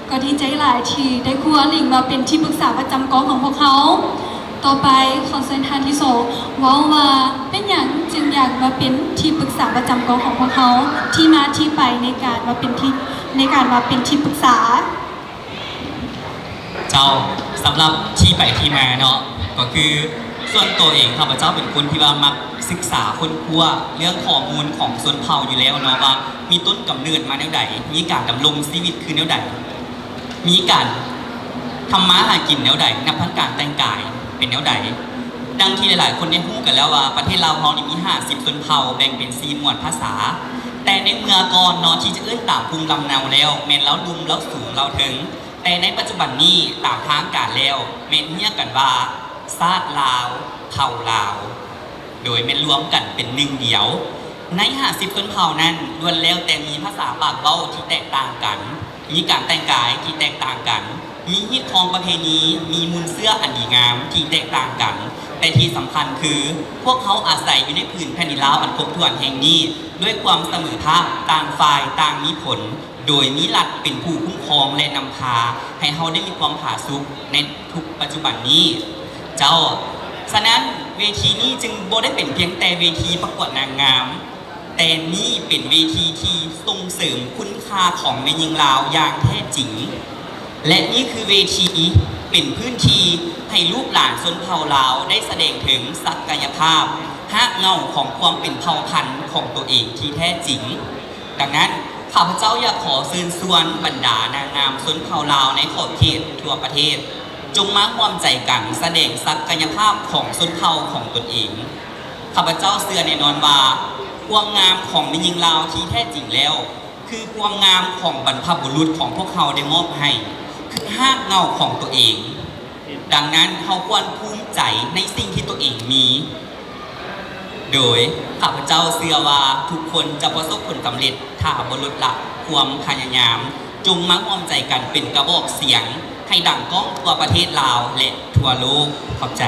ກໍດີໃຈຫຼາຍທີ່ໄດ້ຄູອາລິງມາເປັນທີ່ປຶກສາປະຈຳກອງຂອງພວກເຮົາ. ຕໍ່ໄປຂໍເຊີນທ່ານທີສອງເວົ້າວ່າເປັນຫຍັງຈຶ່ງຢາກມາເປັນທີ່ປຶກສາປະຈຳກອງຂອງພວກເຮົາ, ທີ່ມາທີ່ໄປໃນການມາເປັນທີ່ ໃນການມາເປັນທີ່ປຶກສາ. ເຈົ້າ, ສຳລັບທີ່ໄປທີ່ມາເນາະ, ກໍຄືສ່ວນຕົວເອງຂ້າພະເຈົ້າເປັນຄົນທີ່ວ່າມັກສຶກສາຄົ້ນຄວ້າເລື່ອງຂໍ້ມູນຂອງຊົນເຜົ່າຢູ່ແລ້ວເນາະ, ວ່າມີຕົ້ນກຳເນີດມາແນວໃດ, ມີການດຳລົງຊີວິດຄືແນວໃດ, ມີການທຳມາຫາກິນແນວໃດ, ນັບທັງການແຕ່ງກາຍເປັນແນວໃດ. ດັ່ງທີ່ຫຼາຍໆຄົນໄດ້ຮູ້ກັນແລ້ວວ່າ ປະເທດລາວເຮົານີ້ມີຫ້າສິບຊົນເຜົ່າ, ແບ່ງເປັນສີ່ໝວດພາສາ. ແຕ່ໃນເມື່ອກ່ອນເນາະ ທີ່ຈະເອີ້ນຕາມພູມລຳເນົາແລ້ວ ແມ່ນລາວລຸ່ມ, ລາວສູງ, ລາວເທິງ. ແຕ່ໃນປັດຈຸບັນນີ້ ຕາມທາງການແລ້ວ ແມ່ນຮຽກກັນວ່າ ຊາດລາວ, ເຜົ່າລາວ, ໂດຍແມ່ນລວມກັນເປັນໜຶ່ງດຽວ. ໃນຫ້າສິບຊົນເຜົ່ານັ້ນ ລ້ວນແລ້ວແຕ່ມີພາສາປາກເວົ້າທີ່ແຕກຕ່າງກັນ, ມີການແຕ່ງກາຍທີ່ແຕກຕ່າງກັນ, ມີຮີດຄອງປະເພນີ, ມີມູນເຊື້ອອັນດີງາມທີ່ແຕກຕ່າງກັນ, ແຕ່ທີ່ສຳຄັນຄື ພວກເຮົາອາໄສຢູ່ໃນຜືນແຜ່ນດິນລາວອັນຄົບຖ້ວນແຫ່ງນີ້ ດ້ວຍຄວາມສະເໝີພາບ, ຕ່າງຝ່າຍຕ່າງມີຜົນ, ໂດຍມີລັດເປັນຜູ້ຄຸ້ມຄອງ ແລະ ນຳພາໃຫ້ເຮົາໄດ້ມີຄວາມຜາສຸກໃນທຸກປັດຈຸບັນນີ້. ເຈົ້າ, ສະນັ້ນເວທີນີ້ຈຶ່ງບໍ່ໄດ້ເປັນພຽງແຕ່ເວທີປະກວດນາງງາມ, ແຕ່ນີ້ເປັນເວທີທີ່ສົ່ງເສີມຄຸນຄ່າຂອງແມ່ຍິງລາວຢ່າງແທ້ຈິງ ແລະ ນີ້ຄືເວທີ ເປັນພື້ນທີ່ໃຫ້ລູກຫຼານຊົນເຜົ່າລາວໄດ້ສະແດງເຖິງສັກກະຍະພາບ, ຮາກເຫງົ້າຂອງຄວາມເປັນເຜົ່າພັນຂອງຕົວເອງທີ່ແທ້ຈິງ. ດັ່ງນັ້ນ, ຂ້າພະເຈົ້າຢາກຂໍເຊີນຊວນບັນດານາງງາມຊົນເຜົ່າລາວໃນຂອບເຂດທົ່ວປະເທດ, ຈົ່ງມາຮ່ວມໃຈກັນສະແດງສັກກະຍະພາບຂອງຊົນເຜົ່າຂອງຕົນເອງ. ຂ້າພະເຈົ້າເຊື່ອແນ່ນອນວ່າ ຄວາມງາມຂອງແມ່ຍິງລາວທີ່ແທ້ຈິງແລ້ວ ຄືຄວາມງາມຂອງບັນພະບຸລຸດຂອງພວກເຮົາໄດ້ມອບໃຫ້, ຄືຮາກເຫງົ້າຂອງຕົວເອງ. ດັ່ງນັ້ນ, ເຮົາຄວນພູມໃຈໃນສິ່ງທີ່ຕົວເອງມີ. ໂດຍ ຂ້າພະເຈົ້າເຊື່ອວ່າທຸກຄົນຈະປະສົບຜົນສຳເລັດ ຖ້າບໍ່ລົດລະຄວາມພະຍາຍາມ. ຈົ່ງມາຮ່ວມໃຈກັນເປັນກະບອກສຽງໃຫ້ດັງກ້ອງທົ່ວປະເທດລາວ ແລະ ທົ່ວໂລກ. ຂອບໃຈ.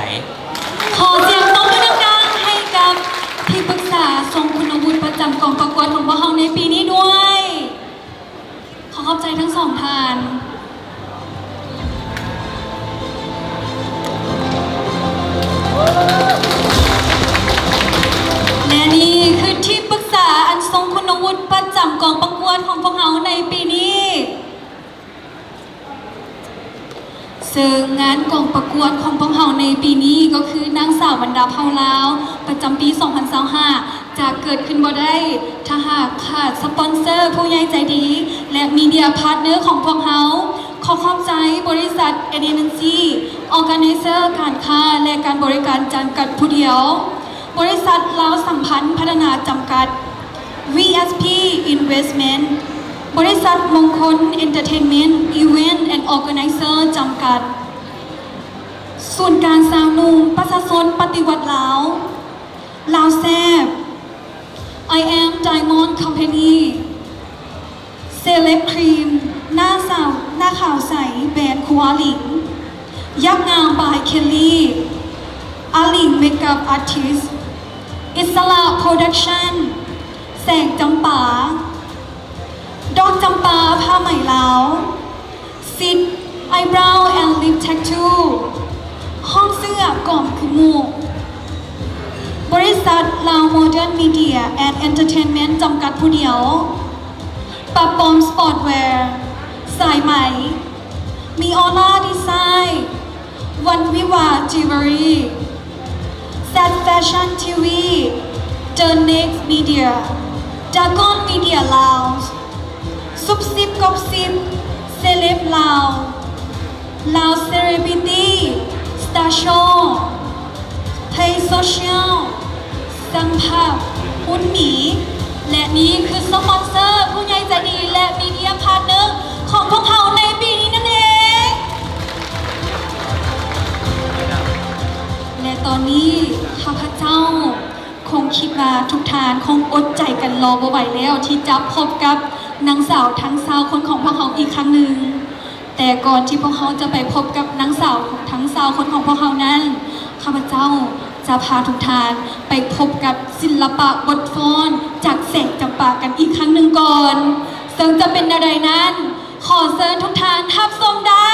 ຂໍສຽງຕົບມືດັງໆໃຫ້ກັບທີ່ປຶກສາຊົງຄຸນນະວຸດປະຈຳກອງປະກວດຂອງພວກເຮົາໃນປີນີ້ດ້ວຍ. ຂໍຂອບໃຈທັງສອງທ່ານ. ແລະ ນີ້ຄືທີ່ປຶກສາອັນຊົງຄຸນນະວຸດປະຈຳກອງປະກວດຂອງພວກເຮົາໃນປີນີ້. ເຊິ່ງງານກອງປະກວດຂອງພວກເຮົາໃນປີນີ້ກໍຄືນາງສາວບັນດາເຜົ່າລາວ ປະຈຳປີສອງພັນຊາວຫ້າ ຈະເກີດຂຶ້ນບໍ່ໄດ້ ຖ້າຫາກຂາດສະປອນເຊີຜູ້ໃຫຍ່ໃຈດີ ແລະ ມີເດຍພາດເນີຂອງພວກເຮົາ. ຂໍຂອບໃຈບໍລິສັດ ເອັນ ເອັນ ເອັນ ຊີ ອໍແກໄນເຊີການຄ້າ ແລະ ການບໍລິການຈຳກັດຜູ້ດຽວ, ບໍລິສັດລາວສຳພັນພັດທະນາຈຳກັດ, ວີ ເອສ ພີ ອິນເວສເມັນ, ບໍລິສັດມົງຄົນ ເອັນເຕີເທນເມັນ ອີເວັນ ແອນ ອໍແກໄນເຊີ ຈຳກັດ, ສູນກາງຊາວໜຸ່ມປະຊາຊົນປະຕິວັດລາວ, ລາວແຊບ, ໄອແອມ ໄດມອນ ຄອມພານີ, ເຊເລັບຄຣີມ ໜ້າສາວ ໜ້າຂາວໃສ ແບຣນຄູອາລິງ, ຍັກງາມ ບາຍ ເຄລລີ, ອາລິງ ເມກອັບອາທິສ, ອິດສະຫຼະ ໂປຣດັກຊັນ, ແສງຈຳປາ, ດອກຈຳປາ ຜ້າໄໝລາວ, ຊິດ ໄອບຣາວ ແອນ ລິບ ແທັດທູ, ຫ້ອງເສື້ອກອມຄືໝູ່, ບໍລິສັດລາວ ໂມເດີນ ມີເດຍ ແອນ ເອັນເຕີເທນເມັນ ຈຳກັດຜູ້ດຽວ, ປາປອມ ສະປອດແວ, ສາຍໄໝ, ມີອໍລາ ດີໄຊ, ວັນວິວາ ຈິວເວລຣີ, ແຊດ ແຟຊັ່ນ ທີວີ, ເດີເນັກ ມີເດຍ, ດາກອນ ມີເດຍ ລາວ, ຊຸບຊິບ ກັອບຊິບ, ເຊເລັບລາວ, ລາວ ເຊເລບຣິຕີ້, ສະຕາໂຊ, ເພຈ ໂຊຊຽວ, ຊ່າງພາບ, ຫຸນໝີ, ແລະ ນີ້ຄືສະປອນເຊີຜູ້ໃຫຍ່ໃຈດີ ແລະ ມີເດຍພາດເນີຂອງພວກເຮົາໃນປີນີ້ນັ້ນເອງ. ແລະ ຕອນນີ້ຂ້າພະເຈົ້າ ຄົງຄິດວ່າທຸກທ່ານຄົງອົດໃຈກັນລໍບໍ່ໄຫວແລ້ວ ທີ່ຈະພົບກັບນາງສາວທັງຊາວຄົນຂອງພວກເຮົາອີກຄັ້ງໜຶ່ງ. ແຕ່ກ່ອນທີ່ພວກເຮົາຈະໄປພົບກັບນາງສາວທັງຊາວຄົນຂອງພວກເຮົານັ້ນ, ຂ້າພະເຈົ້າຈະພາທຸກທ່ານໄປພົບກັບສິລະປະບົດຟ້ອນຈາກແສງຈຳປາກັນອີກຄັ້ງໜຶ່ງກ່ອນ. ເຊິ່ງຈະເປັນແນວໃດນັ້ນ, ຂໍເຊີນທຸກທ່ານຮັບຊົມໄດ້.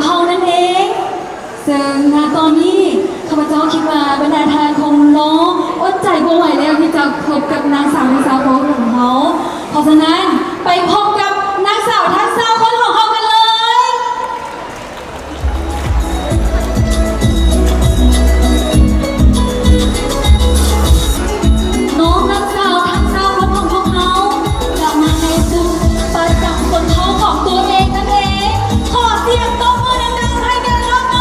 ເຮົານັ້ນເອງ. ເຊິ່ງນະຕອນນີ້ ຂ້າພະເຈົ້າຄິດວ່າບັນດາທ່ານຄົງລໍອົດໃຈບໍ່ໄຫວແລ້ວທີ່ຈະພົບກັບນາງສາວທັງຊາວຄົນຂອງເຮົາ. ເພາະສະນັ້ນ ໄປພົບກັບນາງສາວທັງຊາວຄົນຂອງເຮົາກັນເລີຍ. ນ້ອງນາງສາວທັງຊາວຄົນຂອງພວກເຮົາ ຈະມາໃນຊຸດປະຈຳຊົນເຜົ່າຂອງຕົວເອງນັ້ນເອງ. ຂໍສຽງຕົບມືດັງໆໃຫ້ແກ່ນ້ອງໆ.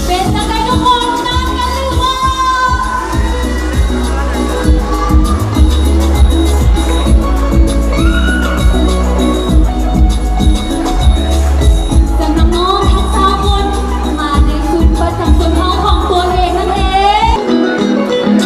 ເປັນຈັ່ງໃດທຸກຄົນ ງາມກັນຫຼືບໍ່? ເຊິ່ງນ້ອງໆທັງຊາວຄົນ ມາໃນຊຸດປະຈຳຊົນເຜົ່າຂອງຕົວເອງນັ້ນເອງ.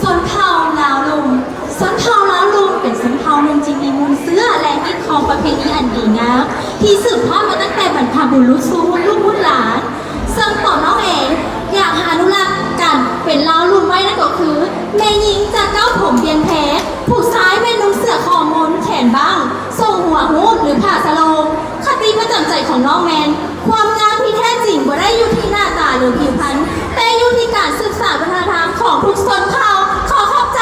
ຊົນເຜົ່າລາວລຸ່ມ. ຊົນເຜົ່າລາວລຸ່ມເປັນຊົນເຜົ່າໜຶ່ງທີ່ມີມູນເຊື້ອ ແລະ ຍຶດຄອງປະເພນີອັນດີງາມ ທີ່ສືບທອດມາຕັ້ງແຕ່ບັນພະບຸລຸດສູ່ລຸກລຸ້ນຫຼານ. ເຊິ່ງຕົວນ້ອງເອງຢາກອະນຸລັກການເປັນລາວລຸ່ມໄວ້ ນັ້ນກໍຄື ແມ່ຍິງຈະເກົ້າຜົມບຽນແພ, ຜູ້ຊາຍແມ່ນນຸ່ງເສື້ອຄໍມົນແຂນບັ້ງ, ຊົງຫົວຮູດ ຫຼື ຜ້າສະໂລງ. ຄະຕິປະຈຳໃຈຂອງນ້ອງແມ່ນ ຄວາມງາມທີ່ແທ້ຈິງບໍ່ໄດ້ຢູ່ທີ່ໜ້າຕາ ຫຼື ຜິວພັນ, ແຕ່ຢູ່ທີ່ການສືບສານວັດທະນະທຳຂອງທຸກຊົນເຜົ່າ. ຂໍຂອບໃຈ.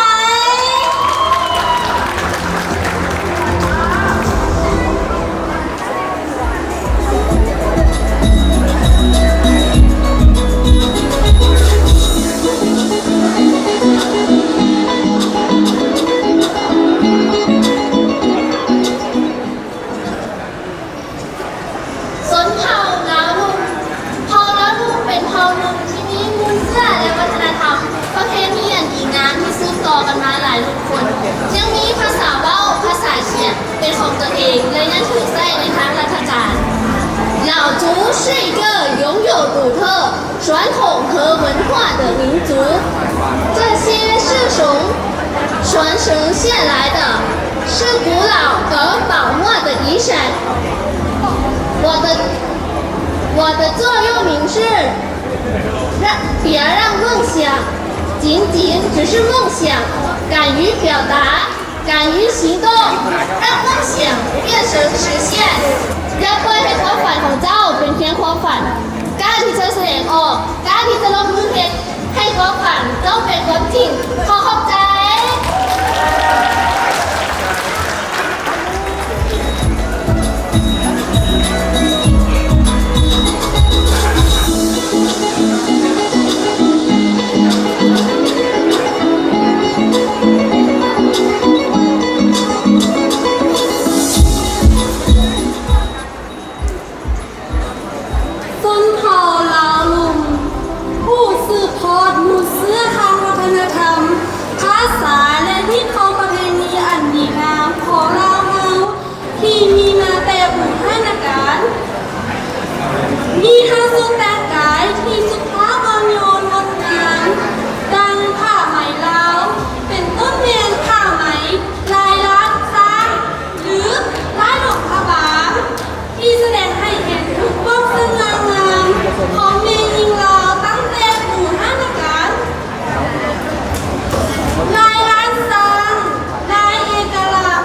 ຊົນເຜົ່າລາວລຸ່ມ. ເຜົ່າລາວລຸ່ມເປັນເຜົ່າໜຶ່ງທີ່ມີມູນເຊື້ອ ແລະ ວັດທະນະທຳ ປະເພນີອັນດີງາມທີ່ສືບຕໍ່ກັນມາຫຼາຍລຸ້ນຄົນ, ຍັງມີພາສາເວົ້າ, ພາສາຂຽນເປັນຂອງຕົນເອງ ແລະ ຍັງຖືກໃຊ້ໃນທາງລັດຖະການ. 老族是一个拥有独特 传统和文化的民族，这些是从传承下来的，是古老而宝贵的遗产。我的，我的座右铭是：让，别让梦想仅仅只是梦想，敢于表达， 敢于行动，让梦想变成实现。ຢ່າປ່ອຍໃຫ້ຄວາມຝັນຂອງເຈົ້າເປັນພຽງຄວາມຝັນ. ກ້າທີ່ຈະສະແດງອອກ, ກ້າທີ່ຈະລົງມືເຮັດໃຫ້ຄວາມຝັນເຈົ້າເປັນຄວາມຈິງ. ຂໍຂອບໃຈ. ຊົນເຜົ່າລາວລຸ່ມ ຜູ້ສືບທອດມູນເຊື້ອທາງວັດທະນະທຳ, ພາສາ ແລະ ຮີດຄອງປະເພນີອັນດີງາມຂອງລາວເຮົາ ທີ່ມີມາແຕ່ບູຮານະການ, ມີທັງຊຸດແຕ່ງກາຍທີ່ສຸພາບອ່ອນໂຍນງົດງາມ ດັ່ງຜ້າໄໝລາວ ເປັນຕົ້ນແມ່ນຜ້າໄໝລາຍລ້ານຊ້າງ ຫຼື ລາຍຫຼວງພະບາງ ທີ່ສະແດງໃຫ້ເຫັນເຖິງຄວາມສະຫງ່າງາມຂອງແມ່ຍິງລາວຕັ້ງແຕ່ບູຮານະການ. ລາຍລ້ານຊ້າງ ລາຍເອກະລັກ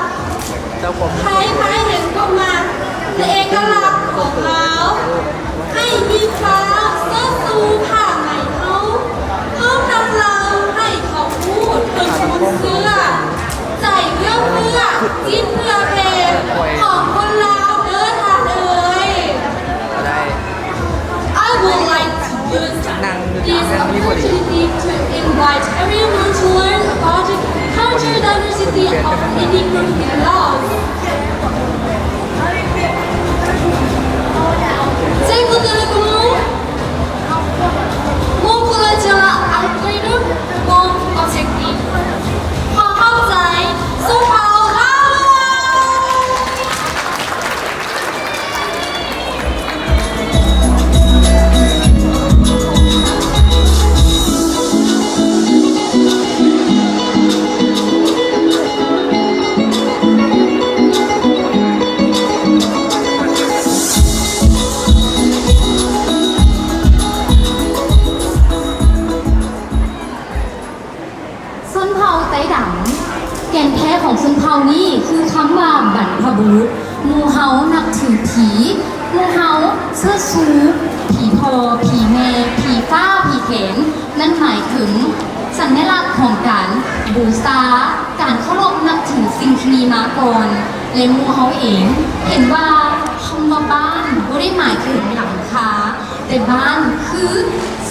ໃຜໆເຫັນກໍມັກເອກະລັກຂອງລາວ ໃຫ້ມີຄວ of Indian Rohingya laws. Thank you, Telugu. Mukula Jala Alkaidu Bom Objective. ຂໍຂອບໃຈຊົນເຜົ່າລາວ. ຊົນເຜົ່າໄຕດຳ ແກ່ນແທ້ຂອງຊົນເຜົ່ານີ້ຄືຄຳວ່າບັນພະບຸລຸດ. ໝູ່ເຮົານັບຖືຜີ, ໝູ່ເຮົາເຊີດຊູຜີພໍ່, ຜີແມ່, ຜີຟ້າ, ຜີແຂນ. ນັ້ນໝາຍເຖິງສັນຍະລັກຂອງການບູຊາ, ການເຄົາລົບນັບຖືສິ່ງທີ່ມີມາກ່ອນ. ແລະ ໝູ່ເຮົາເອງເຫັນວ່າຄຳວ່າບ້ານບໍ່ໄດ້ໝາຍເຖິງຫຼັງຄາ, ແຕ່ບ້ານຄື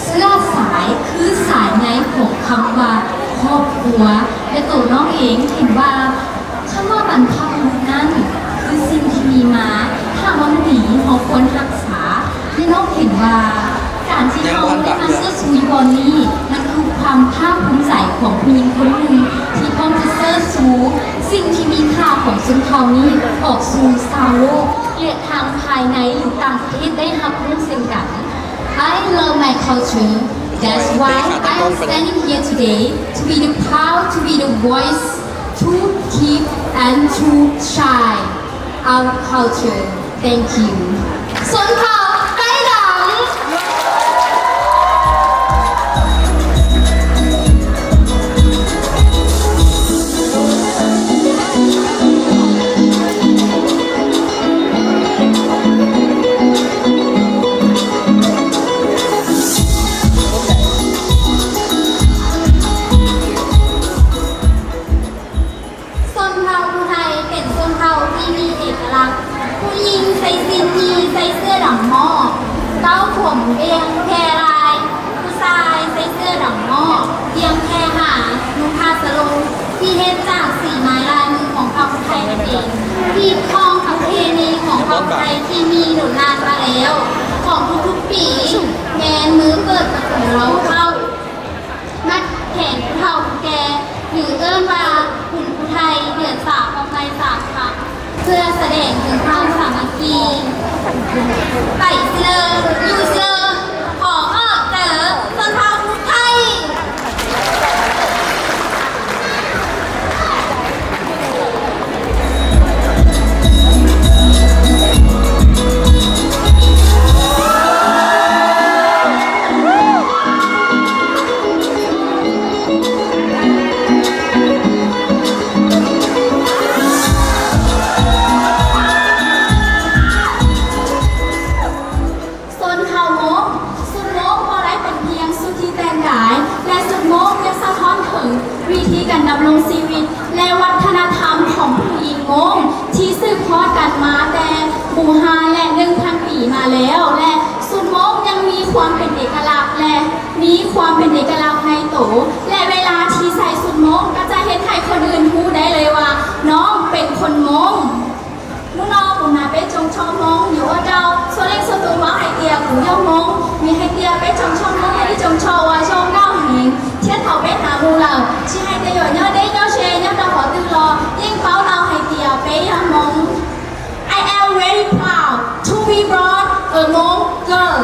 ເຊື້ອສາຍ, ຄືສາຍໃຍຂອງຄຳວ່າຄອບຄົວ. ແລະ ໂຕນ້ອງເອງເຫັນວ່າຄຳວ່າບັນພະບຸລຸດນັ້ນຄືສິ່ງທີ່ມີມາ, ຖ້າວ່າມັນດີ, ເຮົາຄວນຮັກສາ. ແລະ ນ້ອງເຫັນວ່າການທີ່ເຮົາໄດ້ມາເຊີດຊູຢູ່ບ່ອນນີ້, ມັນຄືຄວາມພາກພູມໃຈຂອງຜູ້ຍິງຄົນໜຶ່ງທີ່ພ້ອມຈະເຊີດຊູສິ່ງທີ່ມີຄ່າຂອງຊົນເຜົ່ານີ້ອອກສູ່ຊາວໂລກ ແລະ ທາງພາຍໃນ ຫຼື ຕ່າງປະເທດໄດ້ຮັບຮູ້ເຊັ່ນກັນ. I love my culture. That's why I am standing here today to be the proud, to be the voice, to keep and to shine our culture. Thank you. ຊົນເຜົ່າໄຕດຳ. ຊົນເຜົ່າຜູ້ໄທເປັນຊົນເຜົ່າທີ່ມີເອກະລັກ. ຜູ້ຍິງໃສ່ສິ້ນໝີ່, ໃສ່ເສື້ອດຳໝໍ້, ເກົ້າຜົມບ່ຽງແຜ່ລາຍ. ຜູ້ຊາຍໃສ່ເສື້ອດຳໝໍ້, ບ່ຽງແຜ່ຫາ, ນຸ່ງຜ້າສະໂຫຼງທີ່ເຮັດຈາກສີມາຍລາຍມືຂອງເຜົ່າໄທນັ້ນເອງ. ຮີດຄອງປະເພນີຂອງເຜົ່າໄທທີ່ມີດົນນານມາແລ້ວຂອງທຸກໆປີ ແມ່ນມື້ເປີດປະຕູເລົາເຂົ້າ. ມັດແຂນຜູ້ເຖົ້າຜູ້ແກ່ ຫຼື ເອີ້ນວ່າບຸນຜູ້ໄທ ເດືອນສາມ ປະໄພສາມຄຳ ເພື່ອສະແດງເຖິງຄວາມສາມັກຄີ. ໄປຊິເລີ ຢູ່ຊິເລີ ຂໍຂອບໃຈຊົນເຜົ່າໄທ. ຊົນເຜົ່າມົ້ງ, ຊຸດມົ້ງບໍ່ໄດ້ເປັນພຽງຊຸດທີ່ແຕ່ງກາຍ ແລະ ຊຸດມົ້ງຍັງສະທ້ອນເຖິງວິທີການດຳລົງຊີວິດ ແລະ ວັດທະນະທຳຂອງຜູ້ຍິງມົ້ງທີ່ສືບທອດກັນມາແຕ່ບູຮານ ແລະ ໜຶ່ງພັນປີມາແລ້ວ ແລະ ຊຸດມົ້ງຍັງມີຄວາມເປັນເອກະລັກ ແລະ ມີຄວາມເປັນເອກະລັກໃນໂຕ ແລະ ເວລາທີ່ໃສ່ຊຸດມົ້ງກໍຈະເຮັດໃຫ້ຄົນອື່ນຮູ້ໄດ້ເລີຍວ່ານ້ອງເປັນຄົນມົ້ງ. Nô, nô, bún na pé chống cho Hmông, nhớ ơn đâu. Số lệnh số tú máu hãy tiệc, cú dòng Hmông. Vì hãy tiệc, pé chống cho Hmông, hãy đi chống cho, và dòng ngao hính. Thiết thảo pé thả mù lở. Chỉ hãy tiệc, nhớ nhớ đế, nhớ chê, nhớ đau khó tư lo. Yên báo tao hãy tiệc, pé Hmông. I am very proud to be born a Hmong girl.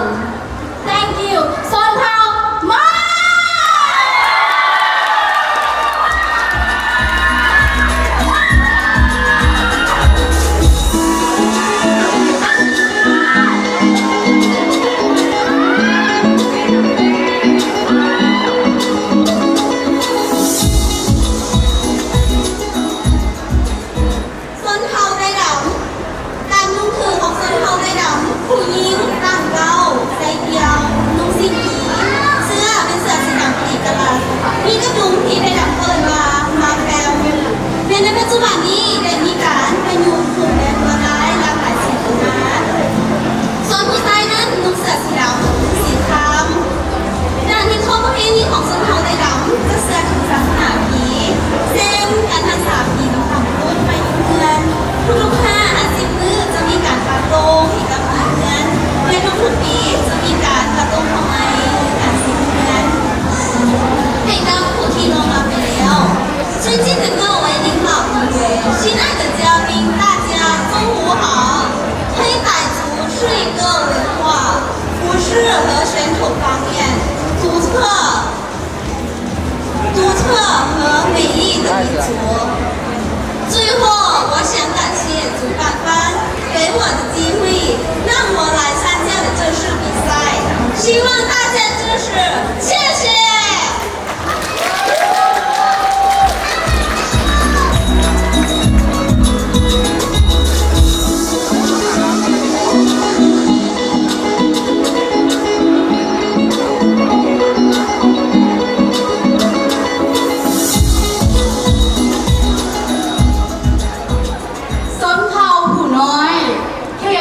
Thank you. ຊົນເຜົ່າມົ້ງ. ເ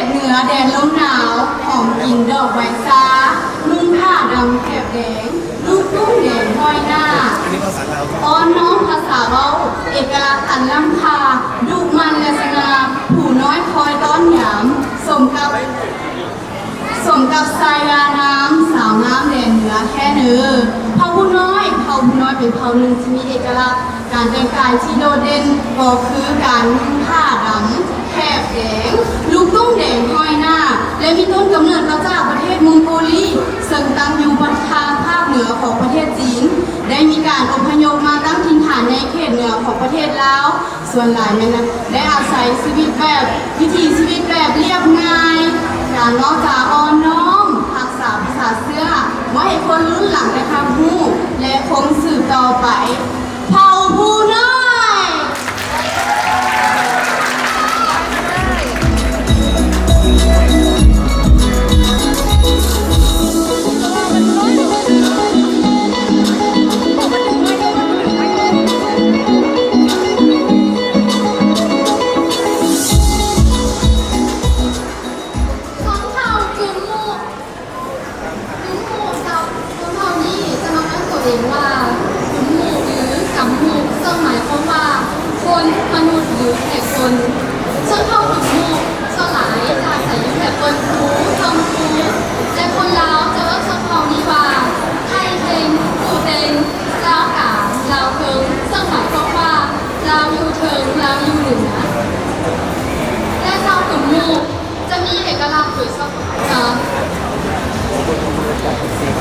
ເໜືອແດນລົມໜາວ ຫອມກິ່ນດອກໃບຊາ ນຸ່ງຜ້າດຳແຖບແດງ ລູກຕຸ້ມແດງຫ້ອຍໜ້າ ອ່ອນນ້ອມພາສາເວົ້າ ເອກະລັກອັນລ້ຳຄ່າ ດຸໝັ່ນແລະສະຫງ່າ ຜູ້ນ້ອຍຄອຍຕ້ອນຍາມ ສົມກັບ ສົມກັບສາຍານາມ ສາວງາມແດນເໜືອແທ້ເນີ. ເຜົ່າຜູ້ນ້ອຍ ເຜົ່າຜູ້ນ້ອຍເປັນເຜົ່າໜຶ່ງທີ່ມີເອກະລັກ ການແຕ່ງກາຍທີ່ໂດດເດັ່ນກໍຄືການນຸ່ງຜ້າດຳແຖບແດງ ລູກຕຸ້ມແດງຫ້ອຍໜ້າ ແລະ ມີຕົ້ນກຳເນີດມາຈາກປະເທດມົງໂກລີ ເຊິ່ງຕັ້ງຢູ່ທາງພາກເໜືອຂອງປະເທດຈີນ ໄດ້ມີການອົບພະຍົບມາຕັ້ງຖິ່ນຖານໃນເຂດເໜືອຂອງປະເທດລາວ ສ່ວນຫຼາຍແມ່ນໄດ້ອາໄສຊີວິດແບບ ວິຖີຊີວິດແບບລຽບງ່າຍ, ການເວົ້າຈາອ່ອນນ້ອມ, ຮັກສາພາສາເຊື້ອ ບໍ່ໃຫ້ຄົນລຸ້ນຫຼັງໄດ້ຮັບຮູ້ ແລະ ຄົງສືບຕໍ່ໄປ. ເຜົ່າຜູ້ນ້ອຍ. ຊົນເຜົ່າກຶມມຸ. ກຶມມຸ ຊາວ ຊົນເຜົ່ານີ້ຈະມັກເອີ້ນຕົວເອງວ່າກຶມມຸ ຫຼື ກຳມຸ ເຊິ່ງໝາຍຄວາມວ່າຄົນ, ມະນຸດ ຫຼື ແຂກຄົນ. ຊົນເຜົ່າກຶມມຸສ່ວນຫຼາຍຈະອາໄສຢູ່ແຖວເພິ່ນພູ ເທິງພູ ແລະ ຄົນລາວຈະເອີ້ນຊົນເຜົ່ານີ້ວ່າ ໄທເທັງ, ປູເຕັງ, ລາວກາງ, ລາວເທິງ ເຊິ່ງໝາຍຄວາມວ່າລາວຢູ່ເທິງ, ລາວຢູ່ເໜືອ ແລະ ຊາວກຶມມຸ ຈະມີເອກະລັກໂດຍສະເພາະ ເອີ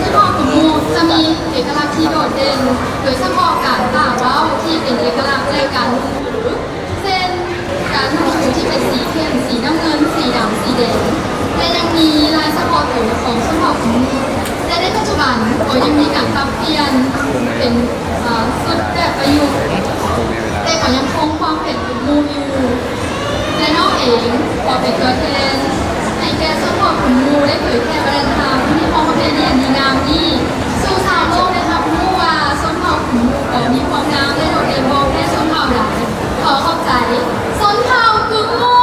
ຊາວກຶມມຸຈະມີເອກະລັກທີ່ໂດດເດັ່ນ ໂດຍສະເພາະການປາກເວົ້າທີ່ເປັນເອກະລັກ ແລະ ການນຸ່ງຖື ເຊັ່ນ ການນຸ່ງຖືທີ່ເປັນສີເຂັ້ມ, ສີນ້ຳເງິນ, ສີດຳ, ສີແດງ ແລະ ຍັງມີລາຍສະເພາະໂຕຂອງຊົນເຜົ່າກຶມມຸ ແລະ ໃນປັດຈຸບັນກໍຍັງມີການປັບປ່ຽນເປັນ ເອີ ຊຸດແບບປະຍຸກ ແຕ່ກໍຍັງຄົງຄວາມເປັນກຶມມຸຢູ່. ແລະ ນ້ອງເອງຂໍເປັນຕົວແທນໃຫ້ແກ່ຊົນເຜົ່າກຶມມຸ ໄດ້ເຜີຍແຜ່ວັດທະນະທຳ ມີຄວາມປະເພນີອັນດີງາມນີ້ສູ່ຊາວໂລກໄດ້ຮັບຮູ້ວ່າ ຊົນເຜົ່າກຶມມຸກໍມີຄວາມງາມ ແລະ ໂດດເດັ່ນບໍ່ແພ້ຊົນເຜົ່າໃດ. ຂໍຂອບໃຈ. ຊົນເຜົ່າກຶມມຸ.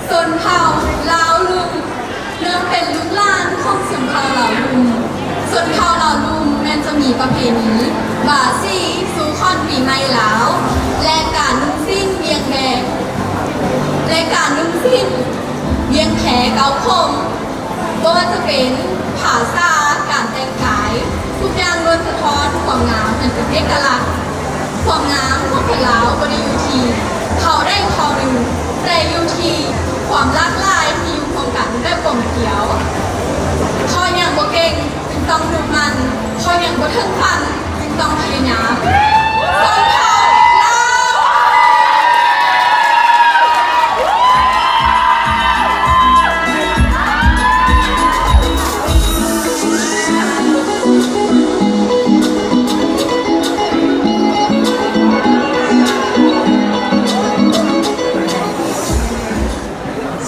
ຊົນເຜົ່າລາວລຸ່ມ ເນື່ອງເປັນລູກຫຼານຂອງຊົນເຜົ່າລາວລຸ່ມ, ຊົນເຜົ່າລາວລຸ່ມແມ່ນຈະມີປະເພນີບາສີສູ່ຂວັນປີໃໝ່ລາວ ແລະ ການນຸ່ງສິ້ນວຽງແບ ແລະ ການນຸ່ງສິ້ນວຽງແພເກົ້າຂົມ. ບໍ່ວ່າຈະເປັນພາສາ, ການແຕ່ງກາຍ, ທຸກຢ່າງລ້ວນສະທ້ອນຄວາມງາມອັນເປັນເອກະລັກ. ຄວາມງາມຂອງຄົນລາວບໍ່ໄດ້ຢູ່ທີ່ເຜົ່າໃດເຜົ່າໜຶ່ງ, ແຕ່ຢູ່ທີ່ຄວາມຫຼາກຫຼາຍທີ່ຢູ່ຮ່ວມກັນແບບກົມກຽວ. ເພາະຫຍັງບໍ່ເກັ່ງ ຈຶ່ງຕ້ອງດຸໝັ່ນ, ເພາະຫຍັງບໍ່ເຖິງຝັນ ຈຶ່ງຕ້ອງພະຍາຍາມ. ຊົນເຜົ່າລາວ.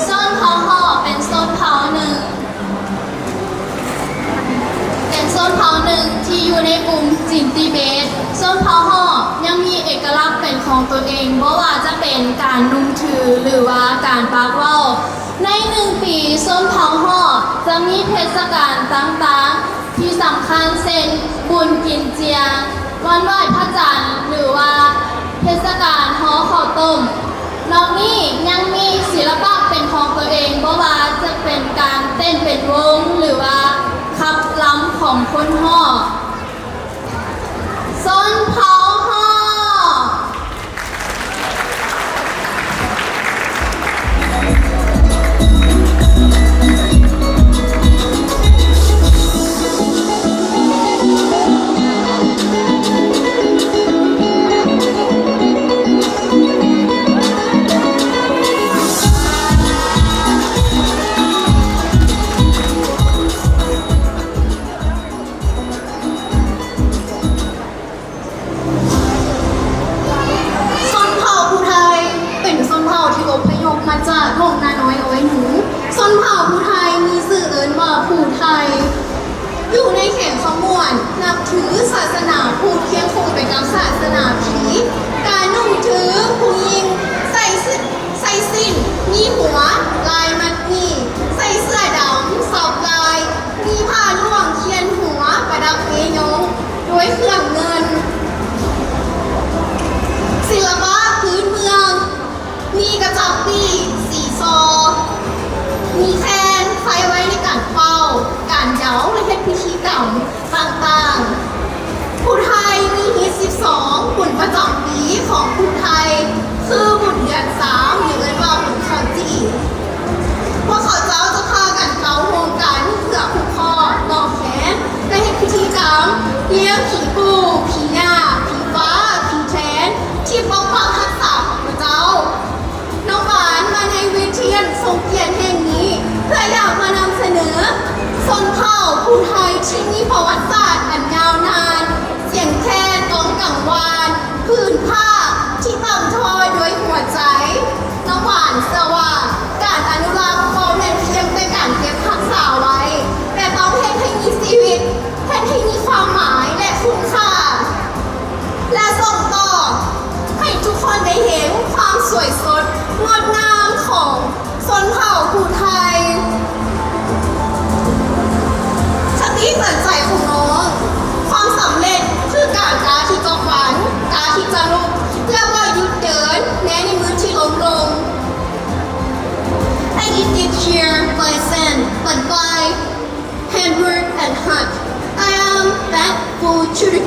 ຊົນເຜົ່າຫໍ້ເປັນຊົນເຜົ່າໜຶ່ງ ເປັນຊົນເຜົ່າໜຶ່ງທີ່ຢູ່ໃນກຸ່ມຈີນຕິເບດ. ຊົນເຜົ່າຫໍ້ຍັງມີເອກະລັກເປັນຂອງຕົວເອງ, ບໍ່ວ່າຈະເປັນການນຸ່ງຖື ຫຼືວ່າການປາກເວົ້າ. ໃນໜຶ່ງປີ, ຊົນເຜົ່າຫໍ້ຈະມີເທດສະການຕ່າງໆທີ່ສຳຄັນ ເຊັ່ນ ບຸນກິນເຈຍ, ວັນໄຫວ້ພະຈັນ ຫຼືວ່າເທດສະການຫໍ່ເຂົ້າຕົ້ມ. ນອກນີ້ຍັງມີສິລະປະເປັນຂອງຕົວເອງ, ບໍ່ວ່າຈະເປັນການເຕັ້ນເປັນວົງ ຫຼືວ່າຂັບລຳຂອງຄົນຫໍ້. ຊົນເຜົ່າຫໍ້. ເ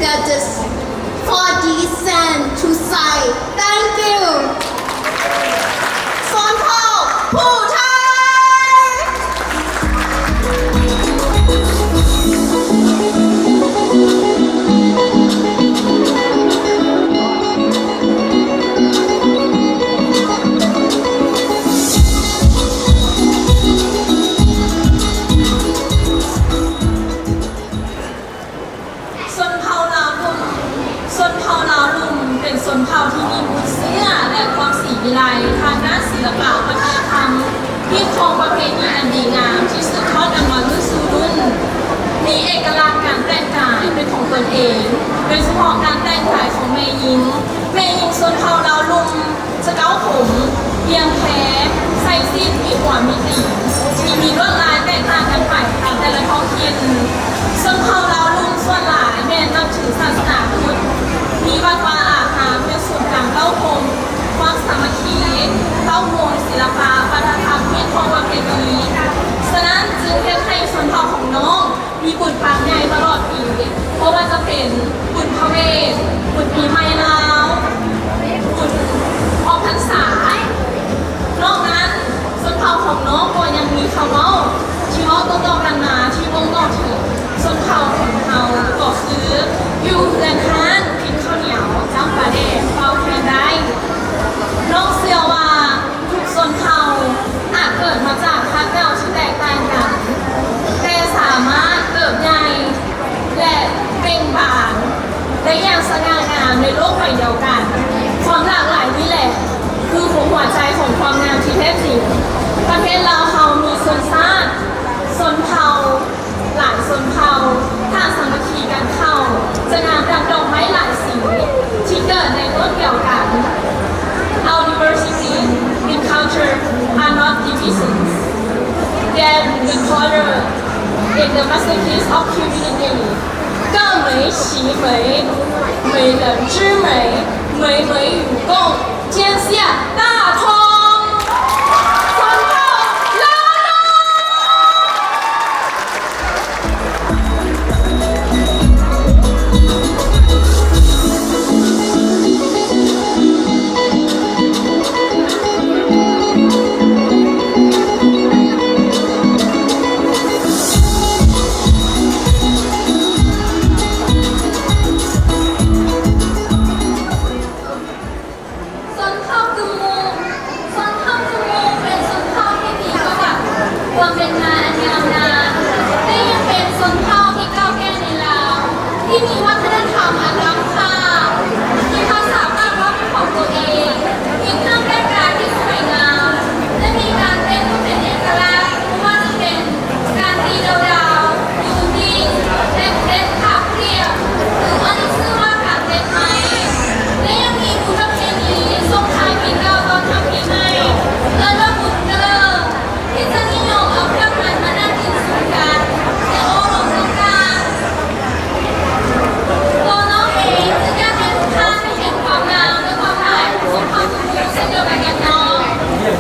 Judges for descent to say thank you. ຊົນເຜົ່າຜູ້ໄທ. ຊົນເຜົ່າລາວລຸ່ມ. ຊົນເຜົ່າລາວລຸ່ມເປັນຊົນເຜົ່າທີ່ມີມູນເຊື້ອ ແລະ ຄວາມສີວິໄລທາງດ້ານສິລະປະວັດທະນະທຳ ຮີດຄອງປະເພນີອັນດີງາມທີ່ສືບທອດກັນມາລຸ້ນສູ່ລຸ້ນ, ມີເອກະລັກການແຕ່ງກາຍເປັນຂອງຕົນເອງ, ໂດຍສະເພາະການແຕ່ງກາຍຂອງແມ່ຍິງ. ແມ່ຍິງຊົນເຜົ່າລາວລຸ່ມ ຈະເກົ້າຜົມ, ພຽງແພ, ໃສ່ສິ້ນ, ມີຫົວ, ມີຕີນ ທີ່ມີລວດລາຍແຕກຕ່າງກັນໄປຕາມແຕ່ລະທ້ອງຖິ່ນ. ຊົນເຜົ່າລາວລຸ່ມສ່ວນຫຼາຍແມ່ນນັບຖືສາສະໜາພຸດ, ມີວັດວາອາຮາມເປັນສູນກາງເກົ້າໂຮມ, ຄວາມສາມັກຄີເກົ້າໂຮມ, ສິລະປະວັດທະນະທຳ, ຮີດຄອງປະເພນີ. ສະນັ້ນຈຶ່ງເຮັດໃຫ້ຊົນເຜົ່າຂອງນ້ອງ ມີບຸນປານໃຫຍ່ຕະຫຼອດປີ, ບໍ່ວ່າຈະເປັນບຸນພະເວດ, ບຸນປີໃໝ່ລາວ, ບຸນອອກພັນສາ. ນອກນັ້ນ, ຊົນເຜົ່າຂອງນ້ອງກໍຍັງມີຄຳເວົ້າທີ່ເວົ້າຕໍ່ໆກັນມາ ທີ່ບົ່ງບອກເຖິງຊົນເຜົ່າຂອງເຮົາ, ກໍຄື ຢູ່ເຮືອນຮ້ານ, ກິນເຂົ້າໜຽວ, ຈ້ຳປາແດກ, ເປົ່າແຄນໄດ້. ນ້ອງເຊື່ອວ່າ ທຸກຊົນເຜົ່າອາດເກີດມາຈາກຮາກເຫງົ້າທີ່ແຕກຕ່າງກັນ, ແຕ່ສາມາດເຕີບໃຫຍ່ ແລະ ເປັ່ງບານໄດ້ຢ່າງສະຫງ່າງາມໃນໂລກໃບດຽວກັນ. ຄວາມຫຼາກຫຼາຍນີ້ແຫຼະ ຄືຫົວໃຈຂອງຄວາມງາມທີ່ແທ້ຈິງ. ປະເທດລາວເຮົາມີຊົນຊາດ, ຊົນເຜົ່າ ຫຼາຍຊົນເຜົ່າ ຖ້າສາມັກຄີກັນເຂົ້າ ຈະງາມດັ່ງດອກໄມ້ຫຼາຍສີທີ່ເກີດໃນຕົ້ນດຽວກັນ. Our diversity in culture are not divisions. They are the color in the masterpiece of humanity. 各美其美，美人之美，美美与共。 天下大同。ຊົນເຜົ່າກຶມມຸ. ຊົນເຜົ່າກຶມມຸເປັນຊົນເຜົ່າທີ່ມີປະຫວັດຄວາມເປັນມາອັນຍາວນານ ແລະ ຍັງເປັນຊົນເຜົ່າທີ່ເກົ່າແກ່ໃນລາວ ທີ່ມີວັດທະນະທຳອັນລ້ຳຄ່າ, ມີພາສາປາກເວົ້າເປັນຂອງຕົວເອງ, ມີເຄື່ອງແຕ່ງກາຍທີ່ສວຍງາມ ແລະ ມີການເຕັ້ນທີ່ເປັນເອກະລັກ, ບໍ່ວ່າຈະເປັນ ການຕີດາວໆ, ຢູງຍິງ ແລະ ເຕັ້ນຂາບກຽບ ຫຼື ເອີ້ນອີກຊື່ວ່າການເຕັ້ນໄມ້ ແລະ ຍັງມີບຸນປະເພນີສົ່ງທ້າຍປີເກົ່າຕ້ອນຮັບປີໃໝ່ ເອີ້ນວ່າບຸນກະເລີ ທີ່ຈະນິຍົມເອົາເຄື່ອງມັນມານັ່ງກິນຊຸມກັນ ແລະ ໂອ້ລົມກັນ. ຕົວນ້ອງເອງຈຶ່ງຢາກໃຫ້ທຸກທ່ານໄດ້ເຫັນຄວາມງາມ ແລະ ຄວາມຫຼາຍຂອງຊົນເຜົ່າກຶມມຸເຊັ່ນດຽວກັນກັບນ້ອງ.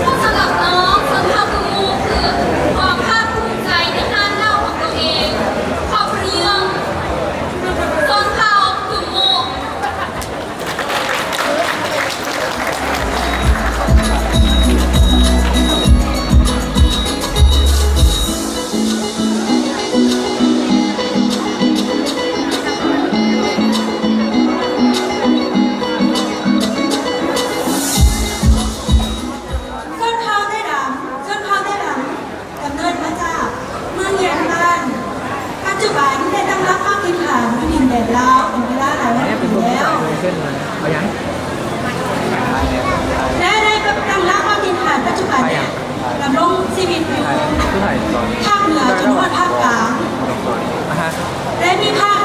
ເພາະສຳລັບນ້ອງ, ຊົນເຜົ່າກຶມມຸຄືຄວາມພາກພູມໃຈໃນຮາກເຫງົ້າຂອງຕົວເອງ. ຂອບພະຄຸນ. ຊົນເຜົ່າກຶມມຸ. ຊົນເຜົ່າໄຕ້ດຳ. ຊົນເຜົ່າໄຕ້ດຳ ກຳເນີດມາຈາກເມືອງຍານບ້ານ, ປັດຈຸບັນໄດ້ຕັ້ງລາກປັກຖິ່ນຖານຢູ່ດິນແດນລາວເປັນເວລາຫຼາຍຮ້ອຍປີແລ້ວ ແລະ ໄດ້ຕັ້ງລາກປັກຖິ່ນຖານປັດຈຸບັນ ດຳລົງຊີວິດຢູ່ພາກເໜືອຈົນຮອດພາກກາງ ແລະ ມີພາກ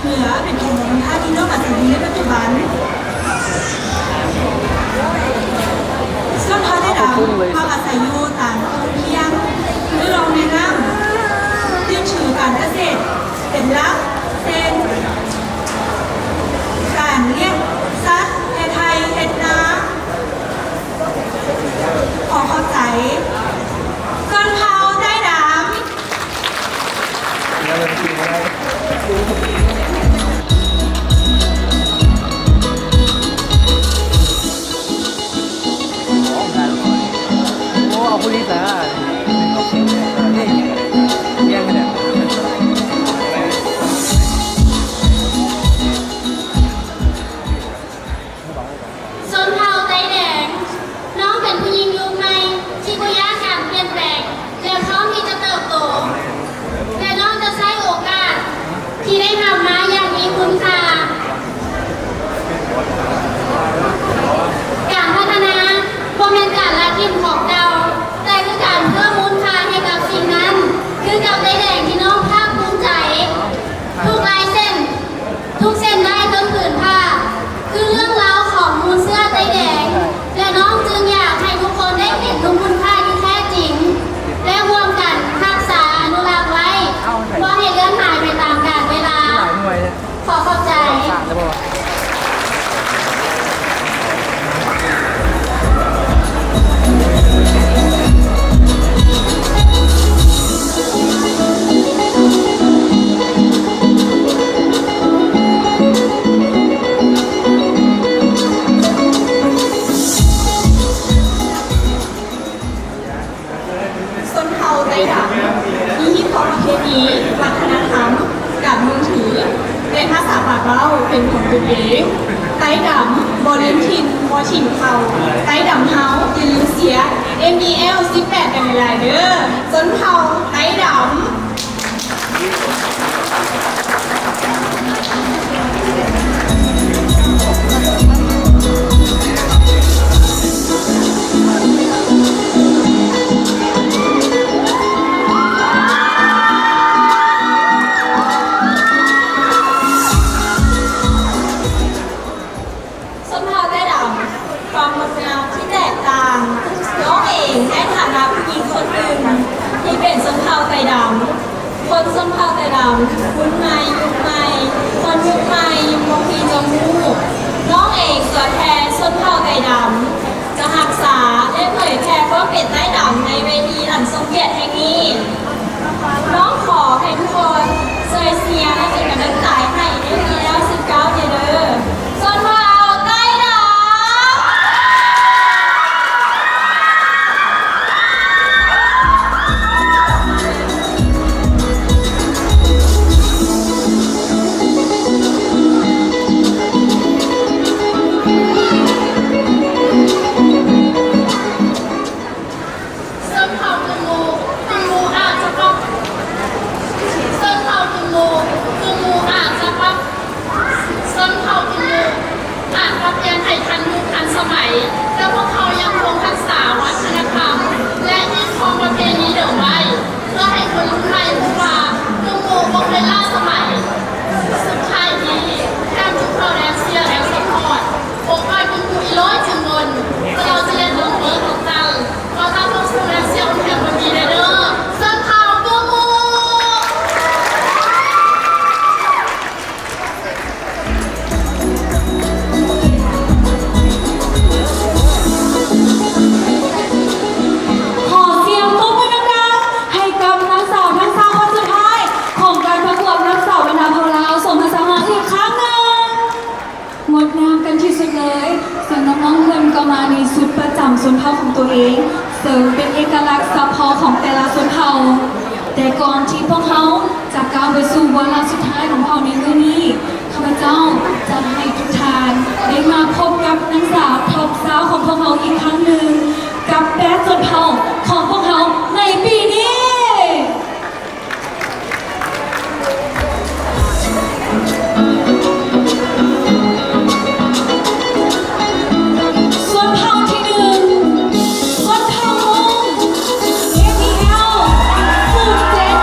ເໜືອເປັນແຂວງທ່າທີ່ນ້ອງອາໄສຢູ່ໃນປັດຈຸບັນ. ຊົນເຜົ່າໄຕ້ດຳ ເຮົາອາໄສຢູ່ຕາມເຂື່ອນ ຫຼື ລອງແມ່ນ້ຳ, ຍຶດຖືການກະເສດເປັນຫຼັກ ເຊັ່ນ ການລ້ຽງສັດ, ເຮັດໄຮ່, ເຮັດນາ. ຂໍຂອບໃຈ. ຊົນເຜົ່າໄຕ້ດຳ. ຊົນເຜົ່າໄຕແດງ, ນ້ອງເປັນຜູ້ຍິງຍຸກໃໝ່ທີ່ບໍ່ຢ້ານການປ່ຽນແປງ ແລະ ພ້ອມທີ່ຈະເຕີບໂຕ ແລະ ນ້ອງຈະໃຊ້ໂອກາດທີ່ໄດ້ຮັບມາຢ່າງມີຄຸນຄ່າ. ການພັດທະນາບໍ່ແມ່ນການລະຖິ້ມຂອງເກົ່າ, ແຕ່ຄືການເພີ່ມມູນຄ່າໃຫ້ກັບສິ່ງນັ້ນ, ຄືກັບໄຕແດງທີ່ນ້ອງພາກພູມໃຈ. ທຸກລາຍເສັ້ນ, ທຸກເສັ້ນດ້າຍເທິງຜືນຜ້າ ຄືເລື່ອງລາວຂອງມູນເຊື້ອໄຕແດງ ແລະ ນ້ອງຈຶ່ງຢາກໃຫ້ທຸກຄົນໄດ້ເຫັນເຖິງຄຸນຄ່າທີ່ແທ້ຈິງ ແລະ ຮ່ວມກັນຮັກສາອະນຸລັກໄວ້ ບໍ່ໃຫ້ເລືອນຫາຍໄປຕາມການເວລາ. ຂໍຂອບໃຈ. ຊົນເຜົ່າໄຕດຳມີຮີດຄອງປະເພນີ, ວັດທະນະທຳ, ການເມືອງຖື ແລະ ພາສາປາກເວົ້າເປັນຂອງຕົນເອງ. ໄຕດຳບໍ່ລືມຖິ່ນ, ບໍ່ຖິ້ມເຜົ່າ. ໄຕດຳເຮົາຢ່າລືມເຊຍ. ເອັມອີແອວສິບແປດ ກັນຫຼາຍໆເດີ້ ຊົນເຜົ່າໄຕດຳ. ຊົນເຜົ່າໄຕດຳ ຄວາມງົດງາມທີ່ແຕກຕ່າງ. ນ້ອງເອງໃນຖານະຜູ້ຍິງຄົນໜຶ່ງທີ່ເປັນຊົນເຜົ່າໄຕດຳ, ຄົນຊົນເຜົ່າໄຕດຳ ລຸ້ນໃໝ່ ຍຸກໃໝ່, ຄົນຍຸກໃໝ່ບໍ່ມີຈະຮູ້. ນ້ອງເອງຕົວແທນຊົນເຜົ່າໄຕດຳ ຈະຮັກສາ ແລະ ເຜີຍແຜ່ຄວາມເປັນໄຕດຳໃນເວທີອັນຊົງກຽດແຫ່ງນີ້. ນ້ອງຂໍໃຫ້ທຸກຄົນຊ່ວຍເຊຍ ແລະ ເປັນກຳລັງໃຈໃຫ້ ເອັມອີແອວສິບເກົ້າ ແດ່ເດີ້ ຊົນເຜົ່າໄຕດຳ. ຊົນເຜົ່າຕຸງມູ ຕຸງມູອາດຈະປັບ ຊົນເຜົ່າຕຸງມູ ຕຸງມູອາດຈະປັບ ຊົນເຜົ່າຕຸງມູອາດປັບປ່ຽນໃຫ້ທັນຍຸກທັນສະໄໝ, ແຕ່ພວກເຮົາຍັງຄົງຮັກສາວັດທະນະທຳ ແລະ ຮີດຄອງປະເພນີເດີມໄວ້ ເພື່ອໃຫ້ຄົນລຸ້ນໃໝ່ຮູ້ວ່າ ຕຸງມູບໍ່ເຄີຍລ້າສະໄໝ. ສຸດທ້າຍນີ້ ແຖມທຸກເຜົ່າແຮງເຊຍແຮງຊັບພອດ ປົກປ້ອງຕຸງມູອີກຮ້ອຍເປີເຊັນ ຕະຫຼອດຊີວິດຂອງຕົນ. ຂໍຕ້ອນຮັບສູ່ແຮງເຊຍແຫ່ງຄົນດີເດີ ຊົນເຜົ່າຕຸງມູ. ຂໍສຽງຕົບມືດັງໆ ໃຫ້ກັບນາງສາວທັງສາມຄົນສຸດທ້າຍ ຂອງການປະກວດນາງສາວບັນດາເຜົ່າລາວ ສອງພັນຊາວຫ້າ ອີກຄັ້ງໜຶ່ງ. ງົດງາມກັນທີ່ສຸດເລີຍ, ເຊິ່ງນ້ອງໆເພິ່ນກໍມາໃນຊຸດປະຈຳຊົນເຜົ່າຂອງຕົວເອງ, ເຊິ່ງເປັນເອກະລັກສະເພາະຂອງແຕ່ລະຊົນເຜົ່າ. ແຕ່ກ່ອນທີ່ພວກເຮົາຈະກ້າວໄປສູ່ວາລະສຸດທ້າຍຂອງພວກເຮົາໃນມື້ນີ້, ຂ້າພະເຈົ້າຈະໃຫ້ທຸກທ່ານໄດ້ມາພົບກັບນາງສາວທັອບຊາວຂອງພວກເຮົາອີກຄັ້ງໜຶ່ງ, ກັບແປດຊົນເຜົ່າຂອງພວກເຮົາໃນປີນີ້. ຊົນເຜົ່າທີໜຶ່ງ ຊົນເຜົ່າມົ້ງ ເອ ພີ ແອລ ສູນເຈັດ.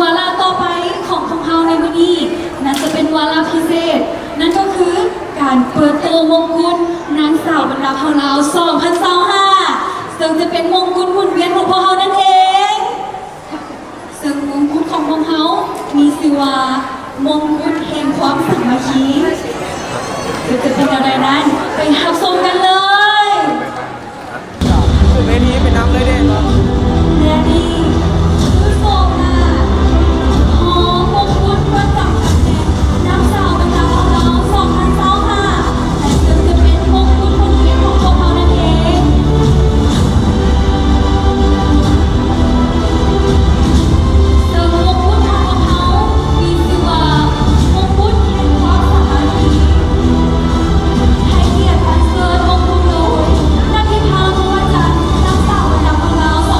ວາລະຕໍ່ໄປຂອງພວກເຮົາໃນມື້ນີ້ ນັ້ນຈະເປັນວາລະພິເສດ ນັ້ນກໍຄືການເປີດໂຕມົງກຸດນາງສາວບັນດາເຜົ່າລາວ ສອງພັນຊາວຫ້າ ເຊິ່ງຈະເປັນມົງກຸດໝູນວຽນຂອງພວກເຮົານັ້ນເອງ. ເຊິ່ງມົງກຸດຂອງພວກເຮົາມີຊື່ວ່າ ມົງກຸດແຫ່ງຄວາມສາມັກຄີ. ເຊິ່ງຈະເປັນແນວໃດນັ້ນ ໄປຮັບຊົມກັນເລີຍ. ຂຶ້ນເວທີໄປນຳເລີຍເດ້. ແລະນີ້ຄືໂສມໜ້າຂອງມົງກຸດປະຈຳຕຳແໜ່ງນາງສາວບັນດາເຜົ່າລາວ ສອງພັນຊາວຫ້າ ແລະເຊິ່ງຈະເປັນມົງກຸດໝູນວຽນຂອງພວກເຮົານັ້ນເອງ. ເຊິ່ງມົງກຸດຂອງພວກເຮົາມີຊື່ວ່າ ມົງກຸດແຫ່ງຄວາມສາມັກຄີ. ໃຫ້ກຽດອັນເຊີນມົງກຸດໂດຍ ນັດທິພາ ພົມມະຈັນ ນາງສາວບັນດາເຜົ່າລາວ ສ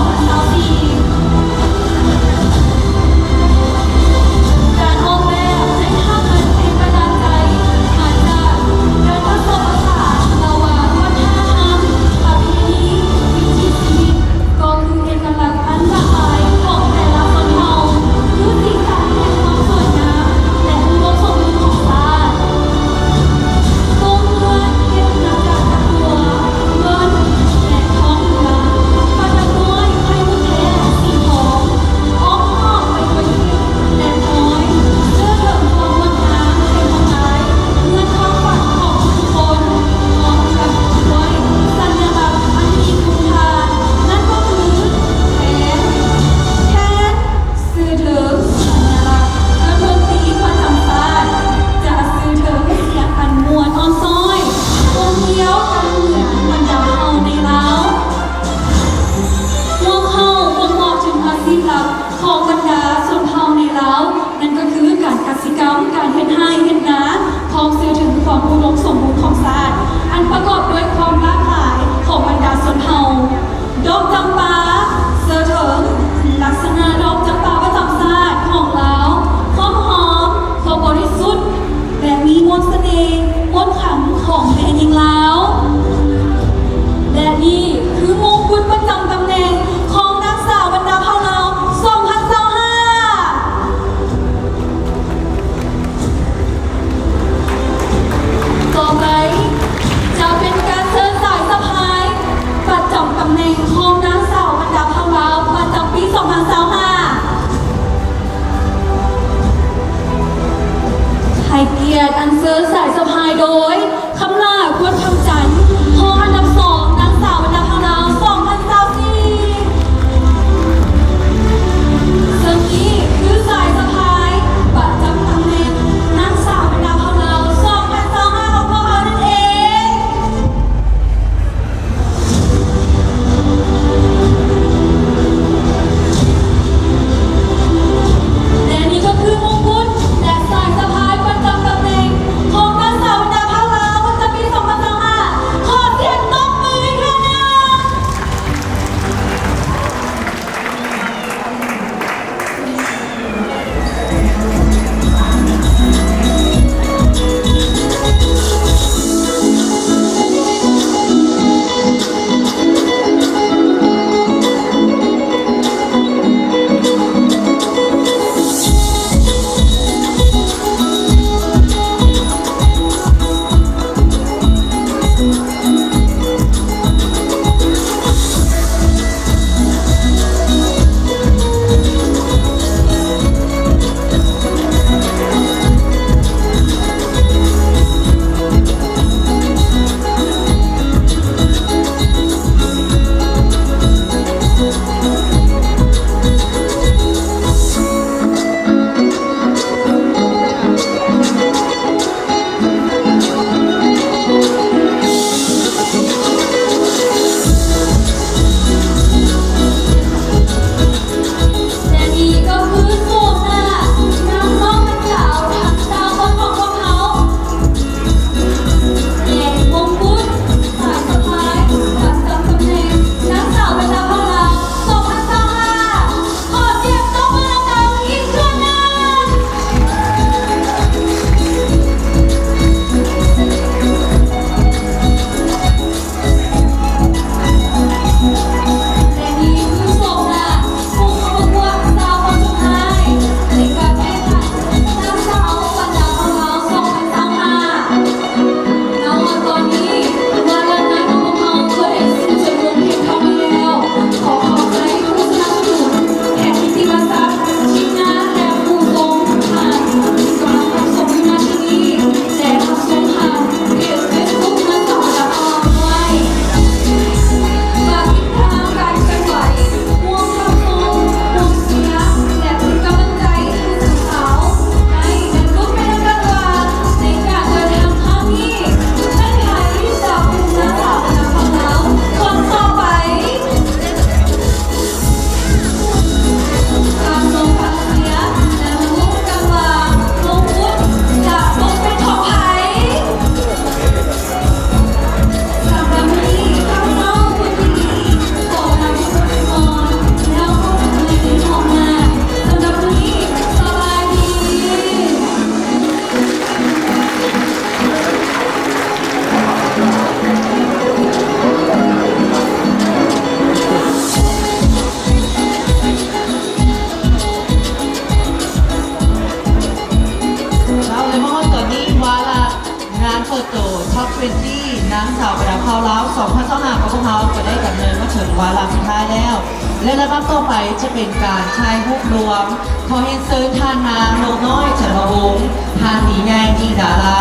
ເປັນທີ່ນາງສາວປະດັບຂ່າວລາວ ສອງພັນຊາວຫ້າ ຂອງພວກເຮົາກໍໄດ້ດຳເນີນມາເຖິງວາລະສຸດທ້າຍແລ້ວ ແລະລຳດັບຕໍ່ໄປຈະເປັນການຖ່າຍຮູບລວມ. ຂໍຮຽນເຊີນທ່ານນາງນົກນ້ອຍ ຈັນທະວົງ, ທ່ານໝີໃຫຍ່ ຈິງດາລາ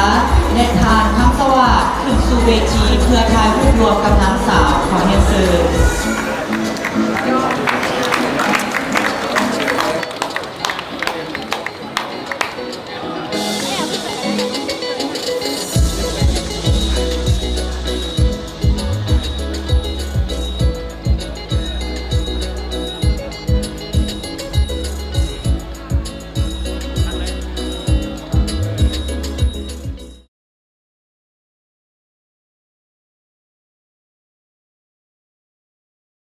ແລະທ່ານຄຳສະຫວາດ ຂຶ້ນສູ່ເວທີເພື່ອຖ່າຍຮູບລວມກັບນາງສາວ. ຂໍຮຽນເຊີນ.